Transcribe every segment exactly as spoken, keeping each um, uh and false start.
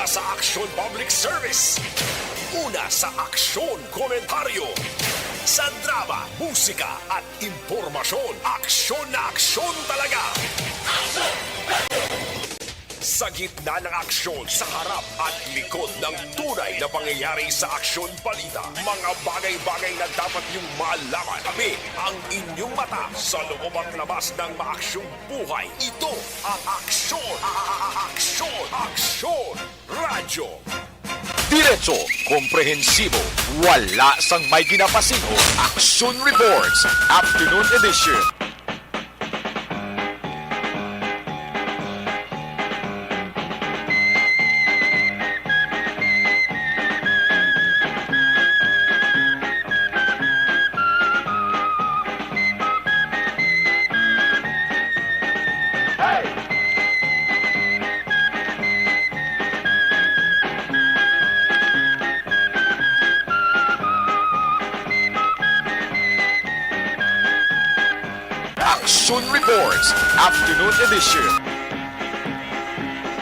Sa Aksyon Public Service. Una sa aksyon, komentaryo. Sa drama, musika, at impormasyon, aksyon na aksyon talaga. Sa gitna ng aksyon, sa harap at likod ng tunay na pangyayari sa aksyon balita, mga bagay-bagay na dapat niyong malaman. Kami ang inyong mata sa loob at labas ng maaksyong buhay. Ito ang aksyon, aksyon, aksyon, radyo. Diretso, komprehensibo, wala sang may ginapasingot. Aksyon Reports, Afternoon Edition. Aksyon Reports, Afternoon Edition.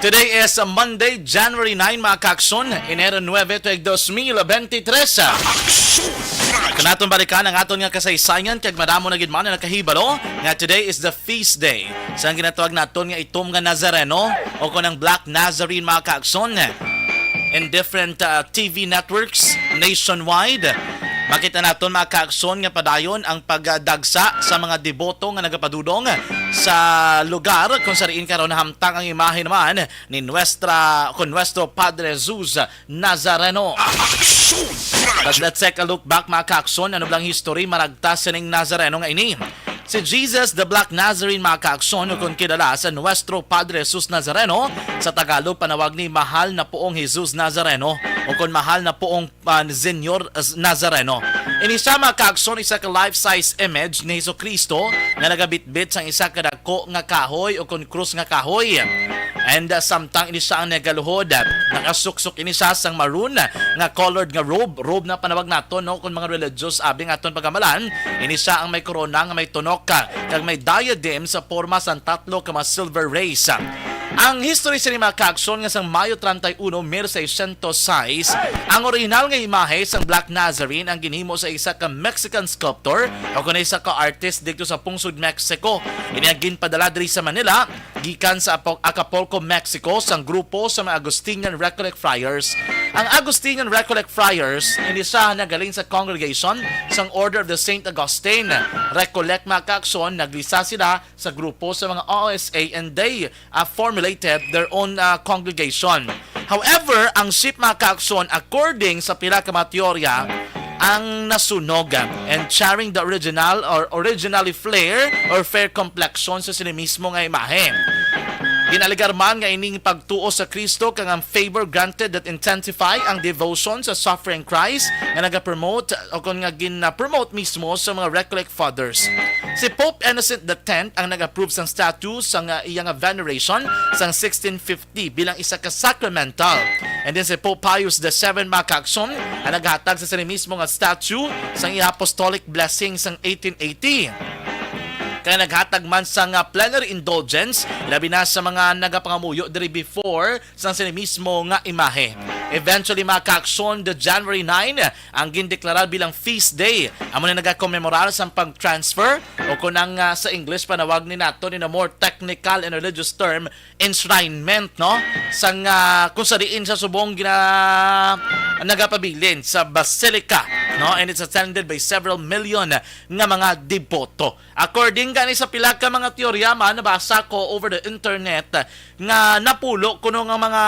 Today is a Monday, January nine, mga kaakson, Enero nuebe, tuig dos mil bente tres. Aksyon Radyo. Kanaton balikan ang aton nga kasaysayan, kag madamo na gid man ang nakahibalo nga today is the feast day sang ginatawag naton nga itom nga Nazareno o kon ang Black Nazarene, mga kaakson. In different, uh, T V networks nationwide, makita naton, mga kaakson, nga padayon ang pagdagsa sa mga deboto nga nagapadudong sa lugar kung sa diin karon nahamtang ang imahe naman ni nuestra, kon nuestro Padre Jesus Nazareno. Aksyon Radyo. But let's take a look back, mga kaakson, ano blang history maragta sining Nazareno nga ini. Si Jesus the Black Nazarene, mga kaakson, o kon kilala sa Nuestro Padre Jesus Nazareno, sa Tagalog panawag ni Mahal na Poong Jesus Nazareno, o kon Mahal na Poong, ah, Señor Nazareno. Ini siya, mga kaakson, isa ka life-size image ni Jesucristo nga nagabitbit sang isa ka dako nga kahoy o kon krus nga kahoy. And, uh, samtang ini siya ang nagaluhod, uh, nakasuksok ini siya sang maroon nga colored nga robe, robe na panawag nato, no, kung mga religious, abi nga aton pagamalan, ini siya ang may korona nga may tunok, uh, kag may diadem sa porma sang tatlo ka mga silver rays. Ang history sini, mga kaakson, nga sang Mayo treinta y uno, mil seiscientos seis, ang orihinal nga imahe sang Black Nazarene ang ginhimo sa isa ka Mexican sculptor o kon isa ka artist didto sa pungsod Mexico. Ini ang ginpadala diri sa Manila gikan sa Apo-, Acapulco, Mexico, sang grupo sa mga Augustinian Recollect Friars. Ang Augustinian Recollect Friars, ini siya nagaling sa congregation sang Order of the Saint Augustine. Recollect, mga kaakson, naglisa sila sa grupo sa mga O S A, and they, uh, formulated their own, uh, congregation. However, ang shape, mga kaakson, according sa pila ka mga teorya, ang nasunog, uh, and sharing the original or originally fair or fair complexion sa sini mismo nga imahe. Ginalegar man nga ining pagtuo sa Kristo kag ang favor granted that intensify ang devotion sa suffering Christ nga nagapromote o kon nga gin-promote mismo sa mga Recollect Fathers. Si Pope Innocent the tenth ang nag-approve sang statue sang, ah, iya nga veneration sang sixteen fifty bilang isa ka sacramental. And then si Pope Pius the seventh, mga kaakson, ang naghatag sa sini mismo nga statue sang iya apostolic blessing sang eighteen eighty. Kay naghatag man sang, ah, plenary indulgence, labi na sa mga nagapangamuyo diri before sang sini mismo nga imahe. Eventually, mga kaakson, the January nine ang gindeklarar bilang feast day. Amo na nagakomemorar sang pag-transfer o kon ang, ah, sa English panawag ni nato in a more technical and religious term, enshrinement, no? Sang, ah, kung sa diin sa subong gina-, nagapabilin sa basilica, no? And it's attended by several million nga mga deboto. According gani sa pila ka mga teorya man nabasa ko over the internet, nga napulo kuno nga mga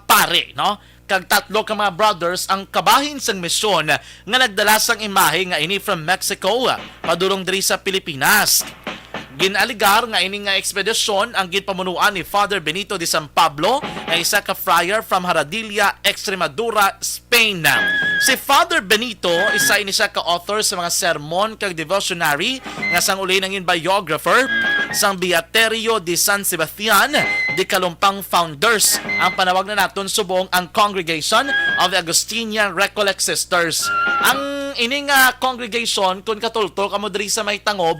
pari, no? Kag tatlo ka mga brothers ang kabahin sang misyon nga nagdala sang imahe nga ini from Mexico padulong diri sa Pilipinas. Ginalegar nga ini nga ekspedisyon ang ginpamunuan ni Father Benito de San Pablo, nga isa ka friar from Jaradilla, Extremadura, Spain. Si Father Benito, isa ini siya ka author sa mga sermon kag devotionary nga sang uli nangin biographer sang Beaterio de San Sebastian de Calumpang, founders ang panawag na naton subong ang Congregation of the Augustinian Recollect Sisters. Ang ini nga congregation, kung katultok amo diri sa may tangob,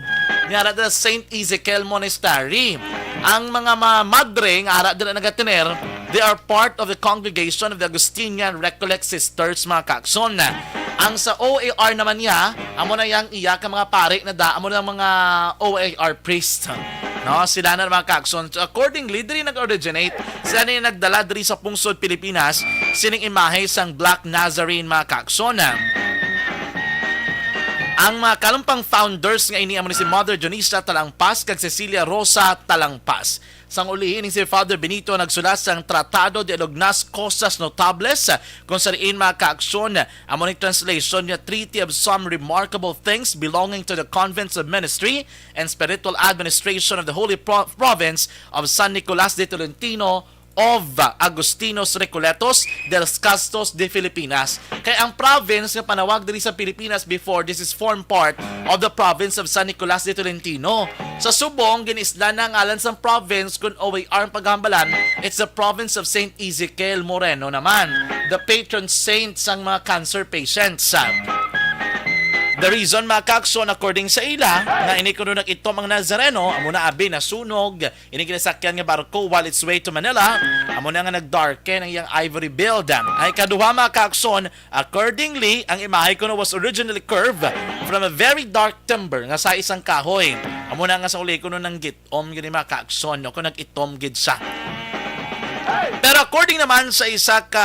ni ara dira Saint Ezekiel Monastery. Ang mga ma-, madre nga ara dira nagatener, They are part of the congregation of the Augustinian Recollect Sisters, mga kaakson. Ang sa O A R naman niya, amo na yang iya ka mga pari na da, amo na mga O A R priest. No, sila na, mga kaakson. So, accordingly, diri nag-originate, sila na yung nagdala diri sa pungsod Pilipinas sining imahe sang Black Nazarene, mga kaakson. Ang mga kalumpang founders nga ini amo ni si Mother Dionisia Talangpas kag Cecilia Rosa Talangpas. Sang uli, ining si Father Benito nagsulat sang Tratado de algunas Cosas Notables, kung sa diin, mga kaakson, amo ni translation niya, Treaty of Some Remarkable Things Belonging to the Convents of Ministry and Spiritual Administration of the Holy Pro- Province of San Nicolas de Tolentino of Agustinos Recoletos del Castos de Filipinas. Kay ang province nga panawag diri sa Pilipinas before, this is form part of the province of San Nicolas de Tolentino. Sa subong, gin-isla na ang ngalan sang province kun O A R ang paghambalan, it's the province of Saint Ezekiel Moreno naman, the patron saint sang mga cancer patients. The reason, mga kaakson, according sa ila, nga ini kuno nag-itom ang Nazareno, amo na abi nasunog ini ginasakyan nga barko while its way to Manila, amo na nga nagdarken ang iyang ivory build. Ang ikaduha, mga kaakson, accordingly, ang imahe kuno was originally curved from a very dark timber nga sa isang kahoy. Amo na nga sa uli kuno nang gitom gini, mga kaakson, no, kung nag-itom gid siya. Pero according naman sa isa ka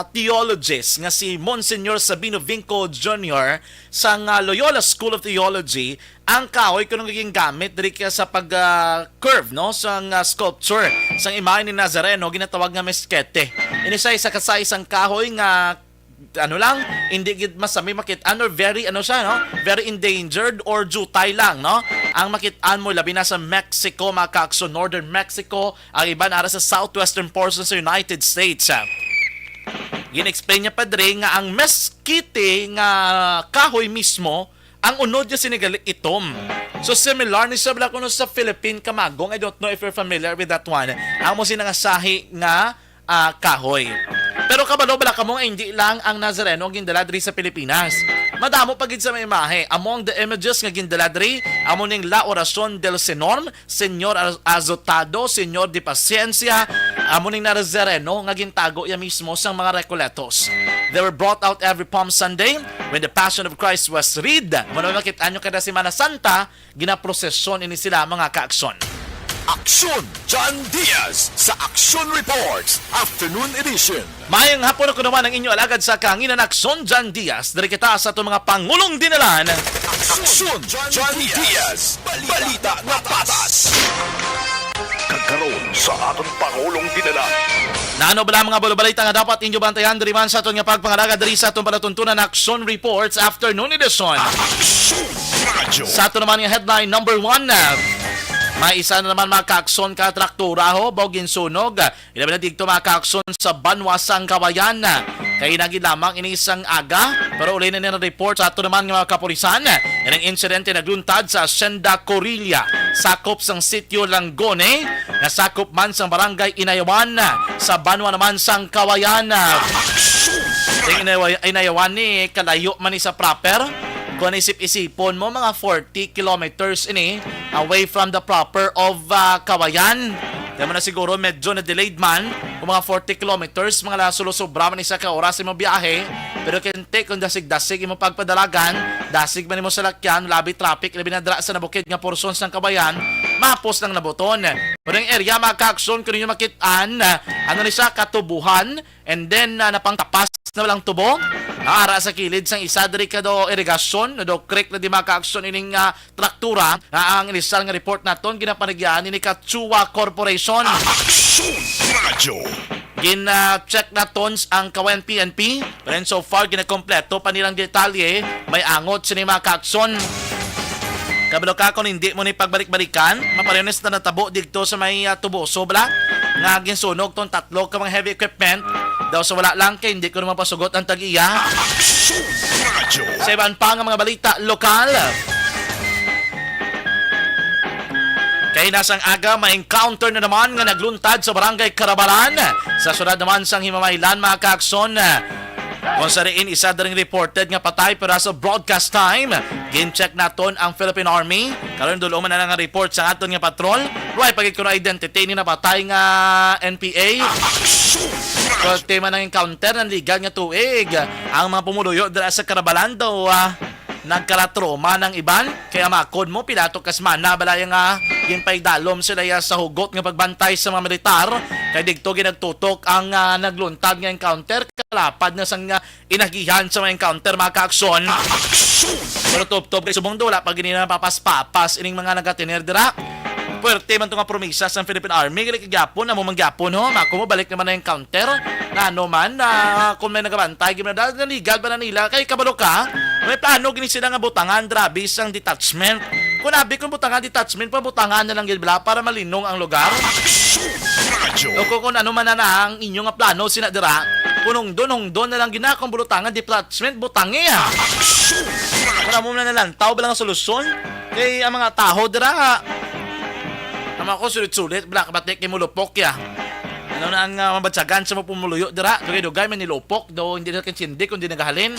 theologist nga si Monsignor Sabino Vinco Junior sang, ah, Loyola School of Theology, ang kahoy kuno nga gingamit diri kaya sa pag, ah, curve, no, sang, ah, sculpture sang imahe ni Nazareno ginatawag nga meskete. Ini siya isa ka sa isang kahoy nga, ano lang, hindi gid masami makit-an or very, ano siya, no, very endangered or jutay lang, no, ang makit-an mo, labi na sa Mexico, mga kaakson, northern Mexico, ang iban ara sa southwestern portion sa United States. Gin-explain niya, Padre, nga ang meskete nga kahoy mismo, ang unod niya sinigali itom. So, similar ni siya bala kuno sa Philippine kamagong. I don't know if you're familiar with that one. Amo sina nga sahi nga, ah, kahoy. Pero kabalo bala kamo nga hindi lang ang Nazareno ang gindala diri sa Pilipinas. Madamo pa gid sa may imahe. Among the images nga gindala diri, amo ning La Oracion del Señor, Señor Az-, Azotado, Señor de Paciencia, amo ning Nazareno nga gintago iya mismo sang mga Recoletos. They were brought out every Palm Sunday when the Passion of Christ was read. Amo na makit-an nyo kada Semana Santa, ginaprosesyon ini sila, mga kaakson. Aksyon John Diaz sa Aksyon Reports Afternoon Edition. Maayong hapon, ako naman ang inyo alagad sa kahanginan, Aksyon John Diaz. Diri kita sa atong mga pangulong dinalan. Aksyon John Diaz. Balita nga patas. Kag karon sa aton pangulong dinalan. Naano bala ang mga balabalita nga dapat inyo bantayan diri man sa aton nga pagpangalaga diri sa aton palatuntunan, Aksyon Reports Afternoon Edition? Aksyon Radyo. Sa aton naman nga headline number one, ah, may isa na naman, mga kaakson, ka traktura ho, baw ginsunog. Ilabi na didto, mga kaakson, sa Banwa sang Kawayan. Kay nagi lamang ini sang aga, pero uli na nila report sa ato naman nga mga kapulisan. Ining insidente nagluntad sa Hacienda Corilla, sakop sang Sitio Langone, nga sakop man sang Barangay Inayawan, sa Banwa naman sang Kawayan. Ang Inayawa-, Inayawan ni kalayo man ni sa proper. Kung isip-isipon mo, mga forty kilometers ini away from the proper of, ah, Kawayan. Kaya mo na siguro medyo na-delayed man. Kung mga forty kilometers, mga la-, sulo-sobra man isa ka oras sa imong biyahe. Pero kinti kung dasig-dasig imong pagpadalagan, dasig man imong salakyan, labi traffic, labi na dira sa nabukid nga porsyon sang Kawayan, mahapos lang nabuton. Pero ang area, mga kaakson, kung ninyo makit-an, ano ni siya, katubuhan, and then, ah, napangtapas na lang tubo. Ah, ara sa kilid sang isa diri ka do irigasyon, do creek na di, mga kaakson, ining, ah, traktura nga ang initial nga report naton ginapanagyahan ini ka Chua Corporation. Aksyon Radyo. Gin, ah, check naton s-, ang Kawayan P N P, pero so far ginakompleto pa nilang detalye, may angot sini, mga kaakson. Kabalo ka kung hindi mo ni pagbalik-balikan, mapareho ni sa natabo didto sa may, ah, Tuboso bala, nga ginsunog tong tatlo ka mga heavy equipment. Daw sa wala lang kay hindi ko naman pasugot ang tag-iya. Aksyon Radyo. Sa iban pa nga mga balita lokal, kay nasang aga, may encounter na naman nga nagluntad sa Barangay Carabalan, sa syudad naman sang Himamaylan, mga kaakson. Kung sa diin isa diri reported nga patay, pero as of broadcast time, gin-check naton ang Philippine Army. Karon, dul-ong man na nga report sa aton nga patrol. Way pa gid kuno identity ni napatay nga N P A. Korte man ang encounter ng legal nga tuig. Ang mga pumuluyo dira sa Carabalando, ah, nagkalatroma ng iban. Kaya makon mo, pila to ka semana bala nga ginpaidalom sila ya sa hugot nga pagbantay sa mga militar. Kay digto ginagtutok ang, ah, nagluntad nga encounter. Kalapad na sang, ah, inagihan sa mga encounter, mga kaaksyon. Pero tubtob kay subong do, wala pa gini na papas-papas ining mga nagatener dira. Puwerte man to nga promesa sang Philippine Army, gali kay gyapon, amo man gyapon, ho, mako mo balik naman na encounter. Nga ano man, ah, kung may nagabantay, gid na dahil naligal ba na nila? Kay kabalo ka, may plano gini sila nga butangan, grabe sang detachment. Kung abi kung butangan detachment, pabutangan na lang gid bala para malinong ang lugar. Radyo. O kung, kung ano man na, na ang inyo nga plano sina dira, kung hungdon-hungdon na lang gina kung bulutangan detachment, butangi, ah. Radyo. Wala mo na nalantaw ba lang ang solusyon? Kay ang mga taho dira, ha? Ang mga ko sulit-sulit, bala kabati kay mulupok, ya. Ano na ang, ah, mabatyagan sa mga pumuluyo dira? Dugay-dugay may nilupok, daw hindi na kinsindi kundi nagahalin.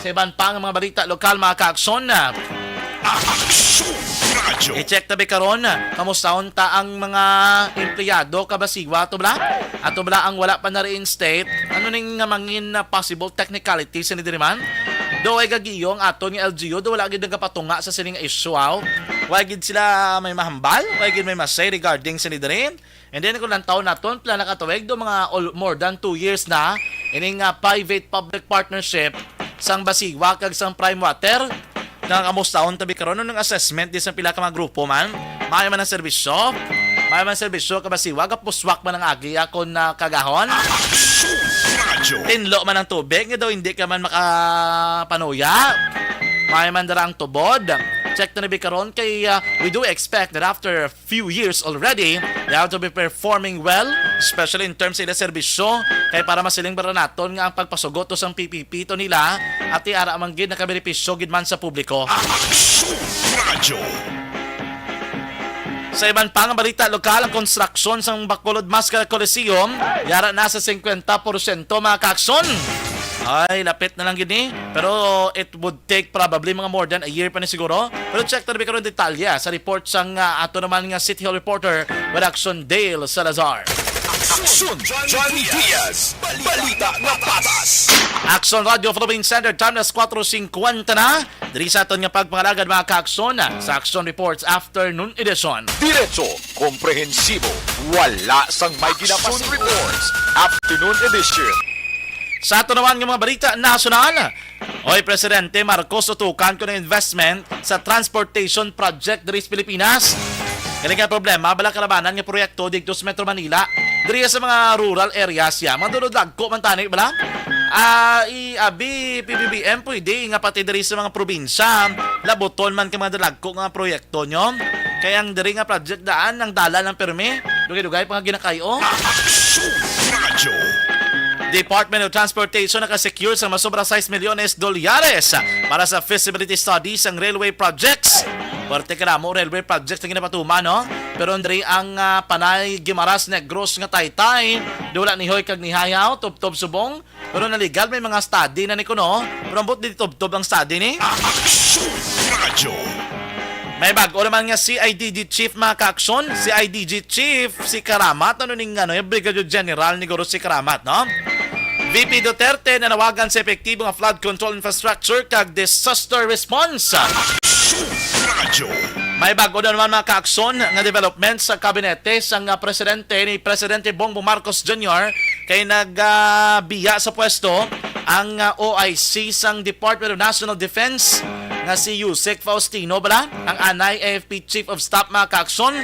Sa iban pa nga mga balita lokal, mga kaaksyon, ah, Aksyon Radyo. I-check tabi karon, ah, kamusta unta ang mga empleyado kabasiwa to bala? Ato bala ang wala pa na-reinstate? Ano ning nga mangin na possible technicalities ni diri man? Do ay gagiyong aton nga L G U, do wala gid nagapatunga sa sining issue, aw. Wa gid sila may mahambal, wa gid may masay regarding sa ni diri. And then kung lantaw naton, pila na ka tuig, do mga all, more than two years na ining, ah, private public partnership sang Basiwa kag sang Prime Water. Nga kamusta unta bi karon, anong assessment di sa pila ka mga grupo man? Maayo man ang serbisyo? Maayo man ang serbisyo ka Basiwa, gapuswak man ang agi akon na kagahon? Radyo. Tinlo man ang tubig, nga daw hindi ka man makapanuya. Maayo man dara ang tubod. Check na ni bi karon kay, ah, we do expect that after few years already, they have to be performing well, especially in terms sa ila serbisyo, kay para masiling ba naton nga ang pagpasugot to sang P P P to nila, ati ara man gid nakabenepisyo gid man sa publiko. Aksyon Radyo. Sa iban pa nga balita lokal, ang konstruksyon sang Bacolod Mascara Coliseum yara na sa singkwenta porsyento, mga kaaksyon. Ay, lapit na lang gid ni. Pero it would take probably mga more than a year pa ni siguro. Pero check ta na bi karon detalye, ah, sa report sang, ah, ato naman nga City Hall reporter with Action, Dale Salazar. Aksyon, Johnny Diaz. Balita nga patas. Aksyon Radio Philippine Standard Time, alas kuwatro singkwenta na. Diri sa aton nga pagpangalagad, mga kaaksyon, sa Aksyon Reports Afternoon Edition. Diretso, komprehensibo, wala sang may ginapas reports. Afternoon Edition. Sa ato naman nga mga balita nasyonal, oy, Presidente Marcos, tutukan ko ng investment sa transportation project diri sa Pilipinas. Kani nga problema, bala kalabanan nga proyekto dito sa Metro Manila, diri sa mga rural areas ya. Mga dulod dagko man tani, bala? Ah, i-, abi, P B B M, pwede nga pati diri sa mga probinsya, labuton man ka mga dalagko nga proyekto nyo. Kay ang diri nga project daan, ang dalan ang pirmi, dugay-dugay pa nga ginakayo. Aksyon Radyo. Department of Transportation nakasecure sa masobra sais milyones dolyares para sa feasibility study sang railway projects. Parte ka namo railway projects ang ginapatuman, no? Pero diri ang, ah, Panay Guimaras Negros nga taytay, dula ni Hoy kag ni Hayaw, tubtob subong. Pero naligal may mga study na ni kuno. Pero ambot di tubtob ang study ni. Aksyon Radyo. May bag-o naman nga C I D G chief, mga kaaksyon. C I D G chief, si Karamat. Ano ning, ano, yung Brigadier General ni Guro si Karamat, no? V P Duterte nanawagan sa epektibo nga flood control infrastructure kag disaster response. Aksyon Radyo. May bag-o na naman, mga kaaksyon, nga development sa kabinete sang, ah, presidente ni Presidente Bongbong Marcos Junior, kay nagbiya sa pwesto ang, ah, O I C sang Department of National Defense nga si Yusek Faustino, bala, ang anay A F P Chief of Staff, mga kaaksyon.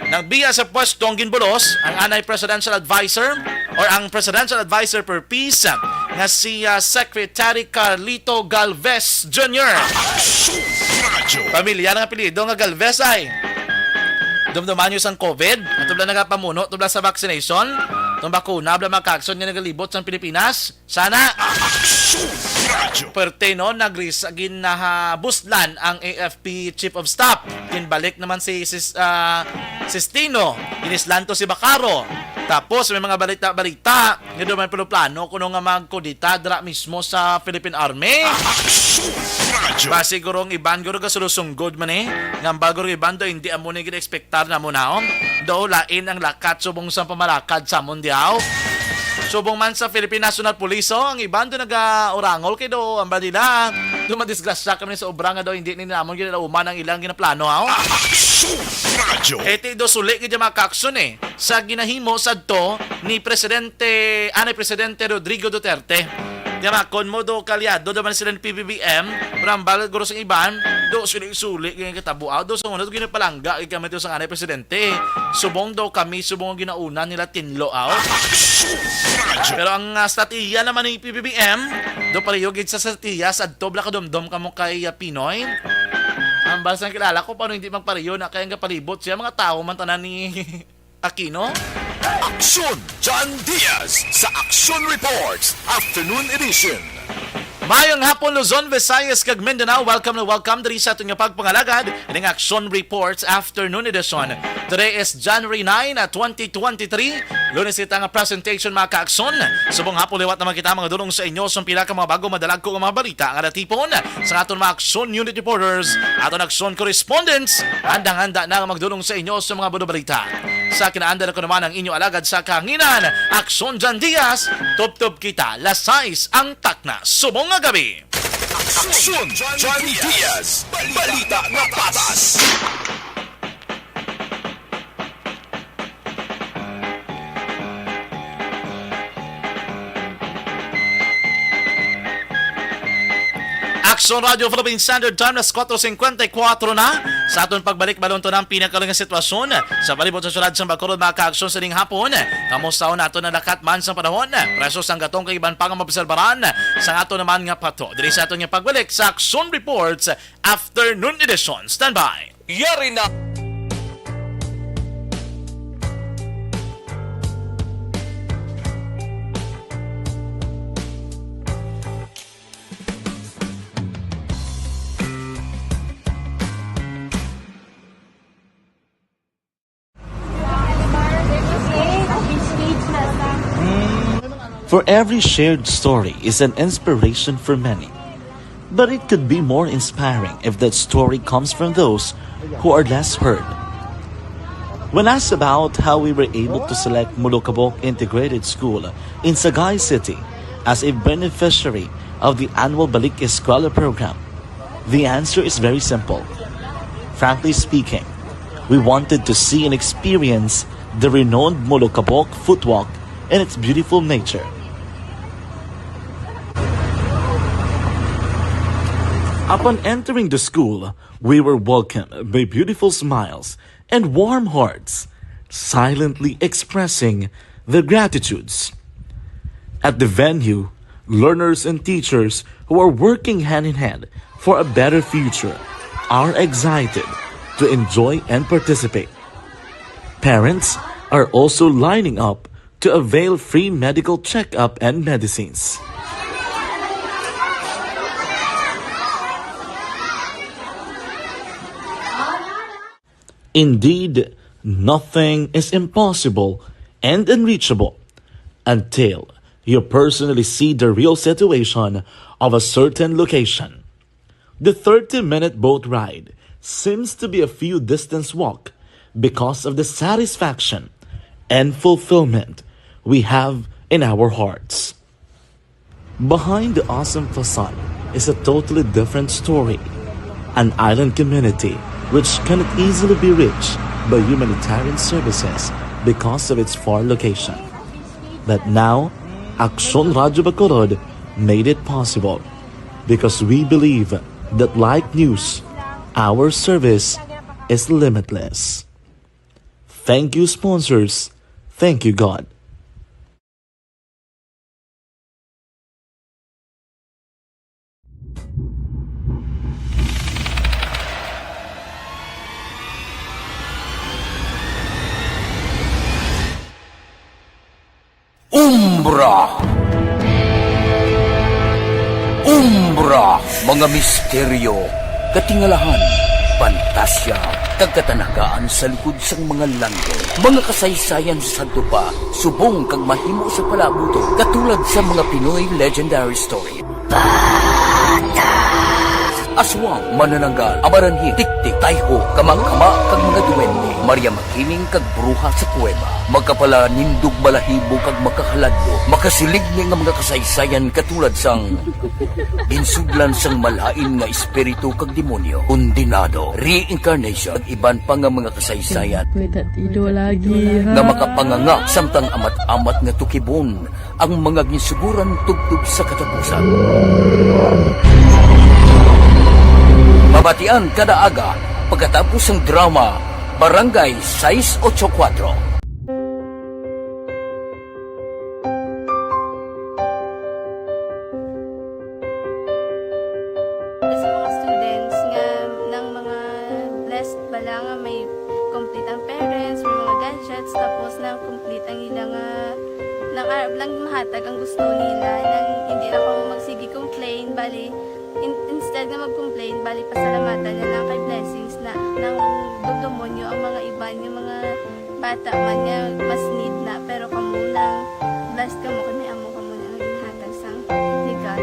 Nagbiya sa pwesto ang ginbulos ang anay Presidential Advisor or ang Presidential Advisor for Peace nga si, ah, Secretary Carlito Galvez Junior. Aksyon Radyo. Pamilyar ang apelyido nga Galvez ay. Dumduman nyo sang COVID, tubla nagapamuno, tubla sa vaccination, itong bakuna, bala, mga kaaksyon, nga nagalibot sang Pilipinas. Sana. Aksyon Radyo. Perte, no, nagris-, gin-, nahabuslan ang A F P Chief of Staff. Ginbalik naman si, si, ah, Sistino. Ginislan to si Bacaro. Tapos may mga balita-balita nga daw may plano kuno nga magkudeta dira mismo sa Philippine Army. Aksyon Radyo. Ba, siguro ang iban guro gasulusungod man eh. Nga ang bago iban daw hindi amo ni gina-expectar na mo naon. Daw lain ang lakat subong sa pamalakad sa mundial. Subong man sa Philippine National Police, oh, ang iban daw nagaurangol kay daw ang nila. Daw madisgrasya kami sa obra nga daw hindi ni namon ginalauman ang ilang ginaplano, ha, oh. Aksyon Radyo. Iti daw suli gid mga kaaksyon eh. Sa ginahimo sadto ni Presidente, ah, ni Presidente Rodrigo Duterte. Di ba, kon mo do kalyado naman sila ni P B B M, rambal guro sa iban, do suli-suli nga katabuaw, do sa una, do ginapalangga, kay kami do sa anay presidente. Subong daw kami, subong ang ginauna nila tinlo, aw. Pero ang, ah, strategiya naman ni P B B M, do pareho gid sa strategiya, sa adto bala kadumdom kamo kay, ah, Pinoy. Ang basta kilala ko, paano hindi magpareho na kaya ang kapalibot siya, mga tao man tanan ni Aquino? Aksyon John Diaz sa Aksyon Reports Afternoon Edition. Mayong hapon, Luzon, Visayas, kag Mindanao. Welcome na welcome diri sa aton nga pagpangalagad ning Aksyon Reports Afternoon Edition. Today is January nine, twenty twenty-three. Lunes kita nga presentation, mga kaaksyon. Subong hapon liwat naman kita mga dulong sa inyo sa pila ka mga bago madalagko nga mga balita nga natipon sa aton mga Aksyon Unit Reporters, aton Aksyon Correspondents. Handang-handa na nga magdulong sa inyo sa mga buno balita. Sa kinaandal ko naman ang inyo alagad sa kahanginan, Aksyon Jan Diaz, tubtob kita, las sais ang takna subong nga gabi. Aksyon Jan Diaz, balita nga patas. Aksyon Radio Philippine Standard Time, las kuwatro singkwenta y kuwatro na. Sa aton pagbalik, balon to ng pinakaling nga sitwasyon sa palibot sa syudad sa Bacolod, mga kaaksyon, sa ning hapon. Kamusta nato na lakat man sa panahon? Presyo sang gatong kag iban pa nga maobserbaran sa ato naman nga pato. Diri sa aton nga pagbalik sa Aksyon Reports Afternoon Edition. Standby. Yari na. For every shared story is an inspiration for many. But it could be more inspiring if that story comes from those who are less heard. When asked about how we were able to select Molokabok Integrated School in Sagay City as a beneficiary of the annual Balik Eskwela program, the answer is very simple. Frankly speaking, we wanted to see and experience the renowned Molokabok footwalk and its beautiful nature. Upon entering the school, we were welcomed by beautiful smiles and warm hearts, silently expressing their gratitudes. At the venue, learners and teachers who are working hand in hand for a better future are excited to enjoy and participate. Parents are also lining up to avail free medical checkup and medicines. Indeed, nothing is impossible and unreachable until you personally see the real situation of a certain location. The thirty-minute boat ride seems to be a few distance walk because of the satisfaction and fulfillment we have in our hearts. Behind the awesome facade is a totally different story, an island community which cannot easily be reached by humanitarian services because of its far location. But now, Aksyon Radyo Bacolod made it possible because we believe that, like news, our service is limitless. Thank you, sponsors. Thank you, God. Umbra. Umbra, mga misteryo, katingalahan, pantasya, Kag katanagaan sa likod sang mga landong, mga kasaysayan sa sadto pa, subong kag mahimo sa palabuton, katulad sa mga Pinoy legendary story. Aswang, manananggal, amaranhi, tiktik, tayho, kamakama, kag mga duwende, Maria Makiling, kag bruha sa kuweba. Magkapalanindog, balahibo, kag makahaladlo, makasiling ni nga mga kasaysayan katulad sang ginsudlan sang malain nga espiritu kag demonyo, kondenado, reincarnation, kag iban pa nga mga kasaysayan May tatido lagi, ha? nga makapanganga samtang amat-amat nga tukibon ang mga ginsuguran tubtob sa katapusan. Mabatian kada aga pagkatapos sang drama Barangay sais ocho kuwatro. Sa mga students nga nang mga blessed bala nga may complete ang parents, may mga gadgets, tapos nang complete ang ila nga nang arab lang mahatag ang gusto nila, nang hindi lang kamo magsige complain, bali in, instead nga mag-complain, bali pasalamatan na lang kay blessings na nang dugdumon nyo ang mga iban nga mga bata man nga mas need na, pero kamo nang blessed kamo kay may amo kamo na nga ginhatag sang ni God.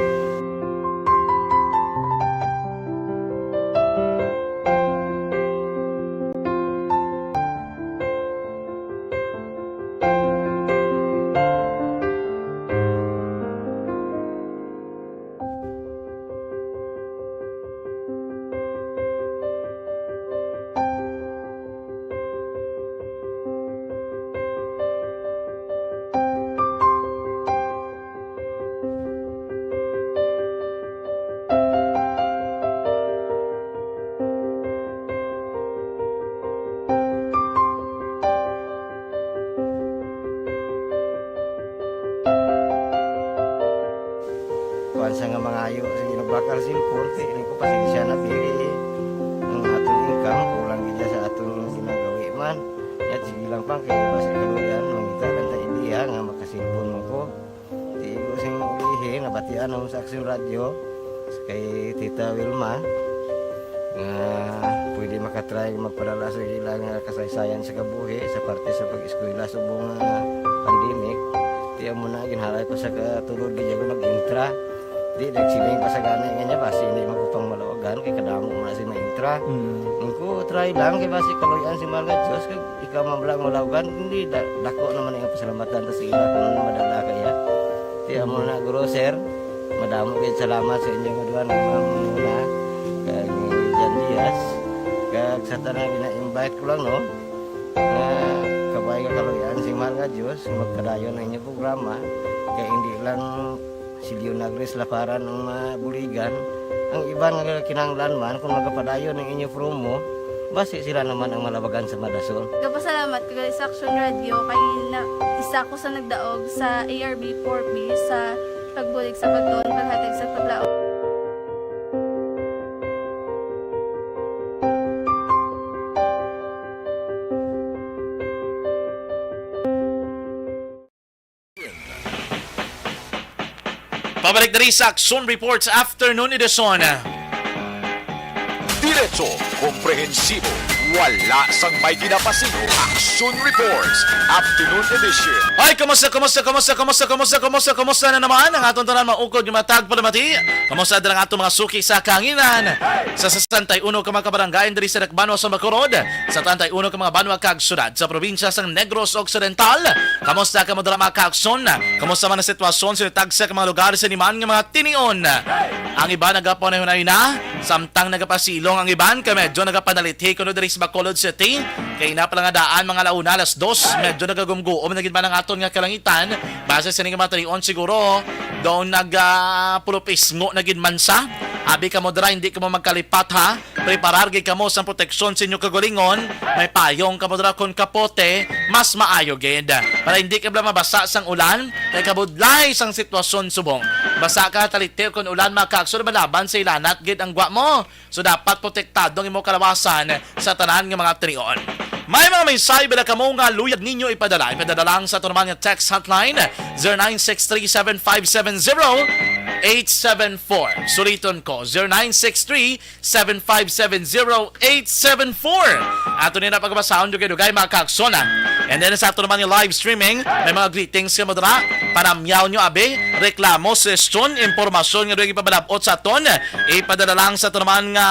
Kuwan sa nga mangayo sa ginabakal sa import, ini ko pasensya na, pili ang aton income, kulang gid sa aton ginagawi man. Yat, sige lang pang, kaya basi kaluyan, mangita lang ta idea nga makasilpon mo ko. Di ko sing ulihi, nabatian ako sa Aksyon Radyo, kay Tita Wilma, nga pwede makatry magpadala sa ila nga kasaysayan sa kabuhi sa parte sa pag-eskwela subong nga pandemic. Di amo na, ginhalay ko sa katulod, di ako nag-intra. Di, nagsiling pa sa gani nga niya, basi hindi man ko pang malawagan, kay kadamo mo na si ma-intra. Mm. Ang ko, try lang, kay basi kaluyan si mahal nga Diyos, kag ikaw man lang malawagan, hindi, da-, dako naman ang pasalamatan ta sa ila kung ano madala kaya. Di amo na, guro, sir, madamo gid salamat sa inyo nga duha, ni Ma'am Mona, kag ni Jan Diaz, kag sa tanan gina-invite ko lang, no, nga kabay nga kaluyan si mahal nga Diyos, magpadayon ang inyong programa, kay hindi lang si Leonagris Laparan ang mabuligan. Ang iban nga kinahanglan man, kung magapadayon ang inyo promo, basi sila naman ang malabagan sa madasol. Gapasalamat ko gali sa Aksyon Radyo kay na, isa ko sa nagdaog sa A R B four B sa pagbulig sa baton, paghatag sa paglaom. Pabalik diri sa Aksyon Reports Afternoon Edition. Diretso, komprehensibo, wala sang may kinapasigo. Aksyon Reports Afternoon Edition. Ay, kumusta, kumusta, kumusta, kumusta, kumusta, kumusta, kumusta na naman ang aton tanan maukod nga matag palamati? Kumusta dira ang aton mga suki sa kahanginan? Sa sesenta y uno ka mga kabarangay diri sa Dakbayan sa Bacolod, sa treinta y uno ka mga banwa kag syudad sa probinsya sang Negros Occidental. Kamusta kamo dira, mga kaakson? Kamusta man ang sitwasyon sa tagsa ka mga lugar sa niman nga mga tinion? Ang iban nagapanahunay na, samtang nagapasilong ang iban kay medyo nagapanalithi kuno diri sa Bacolod City. Kay ina pa lang nga daan, mga alauna, alas dos, medyo nagagumguom na gid man ang aton nga kalangitan. Base sa ining mga tinion, siguro daw nagapulupisngo na gid man sa. Abi kamo dira, hindi kamo magkalipat, ha. Preparar gid kamo sang proteksyon sa inyo kaugalingon. May payong kamo dira kon kapote, mas maayo gid. Para hindi ka bala mabasa sang ulan, kay kabudlay sang sitwasyon subong. Basa ka, taliti kon ulan, mga kaakson, malaban sa ilanat gid ang gwa mo. So, dapat protektado ang imo kalawasan sa tanan nga mga tinion. May mga mensahe bala kamo nga luyag ninyo ipadala? Ipadala lang sa aton naman nga text hotline, zero nine six three seven five seven zero eight seven four. Suliton ko, zero nine six three, seven five seven, zero eight seven four. Ato ni na pagbasahon, dugay-dugay, mga kaaksyon, ah. And then, sa ato naman yung live streaming, may mga greetings ka mo dira. Panamyaw nyo, abi, reklamo, suggestion, impormasyon nga dugay ipabalabot sa aton. Ipadala lang sa ato naman nga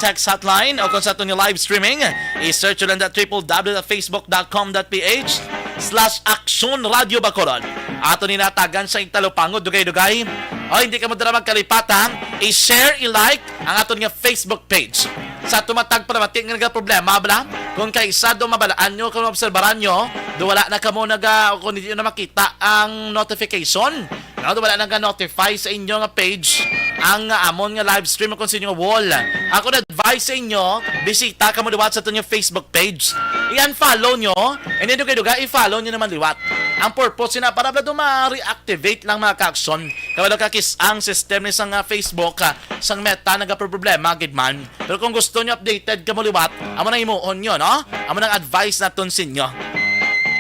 text hotline o kung sa aton nga live streaming. I-search nyo lang that triple w dot facebook dot com dot ph slash Aksyon Radio Bacolod. Ato ni natagan sa italupangod, dugay-dugay. O, hindi ka mo dira magkalipatan. I-share, i-like ang aton nga Facebook page. Sa tumatag palamati nga nagaproblema, bala, kung kaisa do mabalaan nyo, kung obserbaran nyo, do wala na kamo naga, kung hindi nyo na makita ang notification, no? Do wala naga-notify sa inyo nga page ang, ah, amon nga live stream kung sa inyo nga wall. Ako na advice sa inyo, bisita kamo liwat sa aton nga Facebook page. I-unfollow nyo, and then dugay-dugay, i-follow nyo naman liwat. Ang purpose na para bala do ma-reactivate lang, mga kaaksyon. Kabalo ka, kis ang system ni sang, ah, Facebook, ah, sang Meta nagaproblema gid man. Pero kung gusto nyo updated kamo liwat, amo nang himuon nyo, no? Amo nang advice naton sa inyo.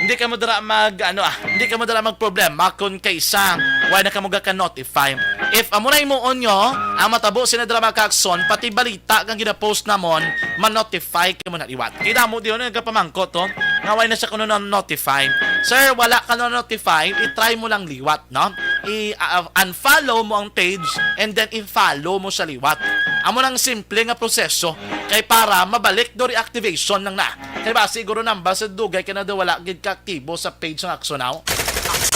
Hindi kamo dira mag, ano, ah, hindi kamo dira magproblema kung kaisa wala na kamo gaka-notify. If amo na himuon nyo, ang matabo sina dira, mga kaaksyon, pati balita kang ginapost namon, ma-notify kamo na liwat. Kaya mo diyon nagapamangkot to, nga wala na siya kuno na-notify. Sir, wala ka na-notify, i-try mo lang liwat, no? I-unfollow mo ang page and then i-follow mo siya liwat. Amo nang simple nga proseso kay para mabalik do reactivation lang na. Kay ba siguro nambal sa dugay ka na do wala gid ka aktibo sa page ng Aksyon Now.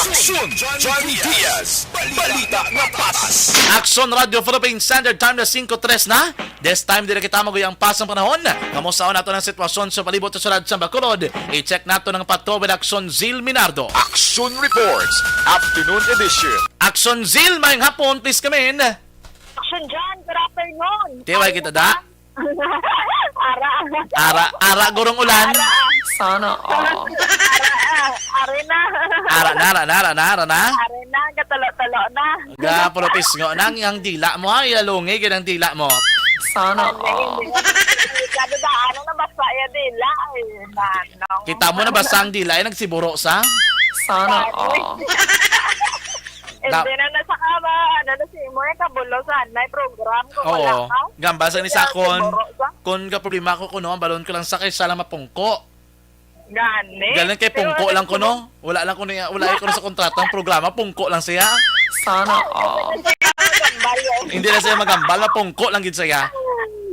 Aksyon Johnny Diaz, balita na patas. Aksyon Radio Philippine Standard Time na singko tres na. This time, dili kita maguya ang pasang panahon. Kamusta nato ang sitwasyon sa palibot sa syudad sa Bacolod? I-check nato ng Patrol with Aksyon Zil Minardo. Action Reports, Afternoon Edition. Aksyon Zil, mayang hapon, please come in. Action John, good afternoon. Tiway kita, da? Ara. Ara, ara, gurong ulan. Ara. Sana all. Ara, arena. Ara na, ara na, ara na, ara na. Arena, gatulo-tulo na. Ga, puro pisngo na ang, ang dila mo, ha? Ilalungi gid ang dila mo. Sana all. Kada daan na basa ya dila. Ay, manong. Kita mo na basa ang dila, eh, nagsiburo sa? Sana all. And then, ano, saka ba, ano na si mo, yung kabulo sa anay program ko, wala ka? Oo. Gamba sa ni Sakon, kung ka problema ko kuno, ang balon ko lang sa kay sala mapungko. Gani. Galing kay pungko lang kuno. Wala lang kuno, wala ko sa kontrata ang programa, pungko lang siya. Sana all. Hindi na siya magambal, mapungko lang gid siya.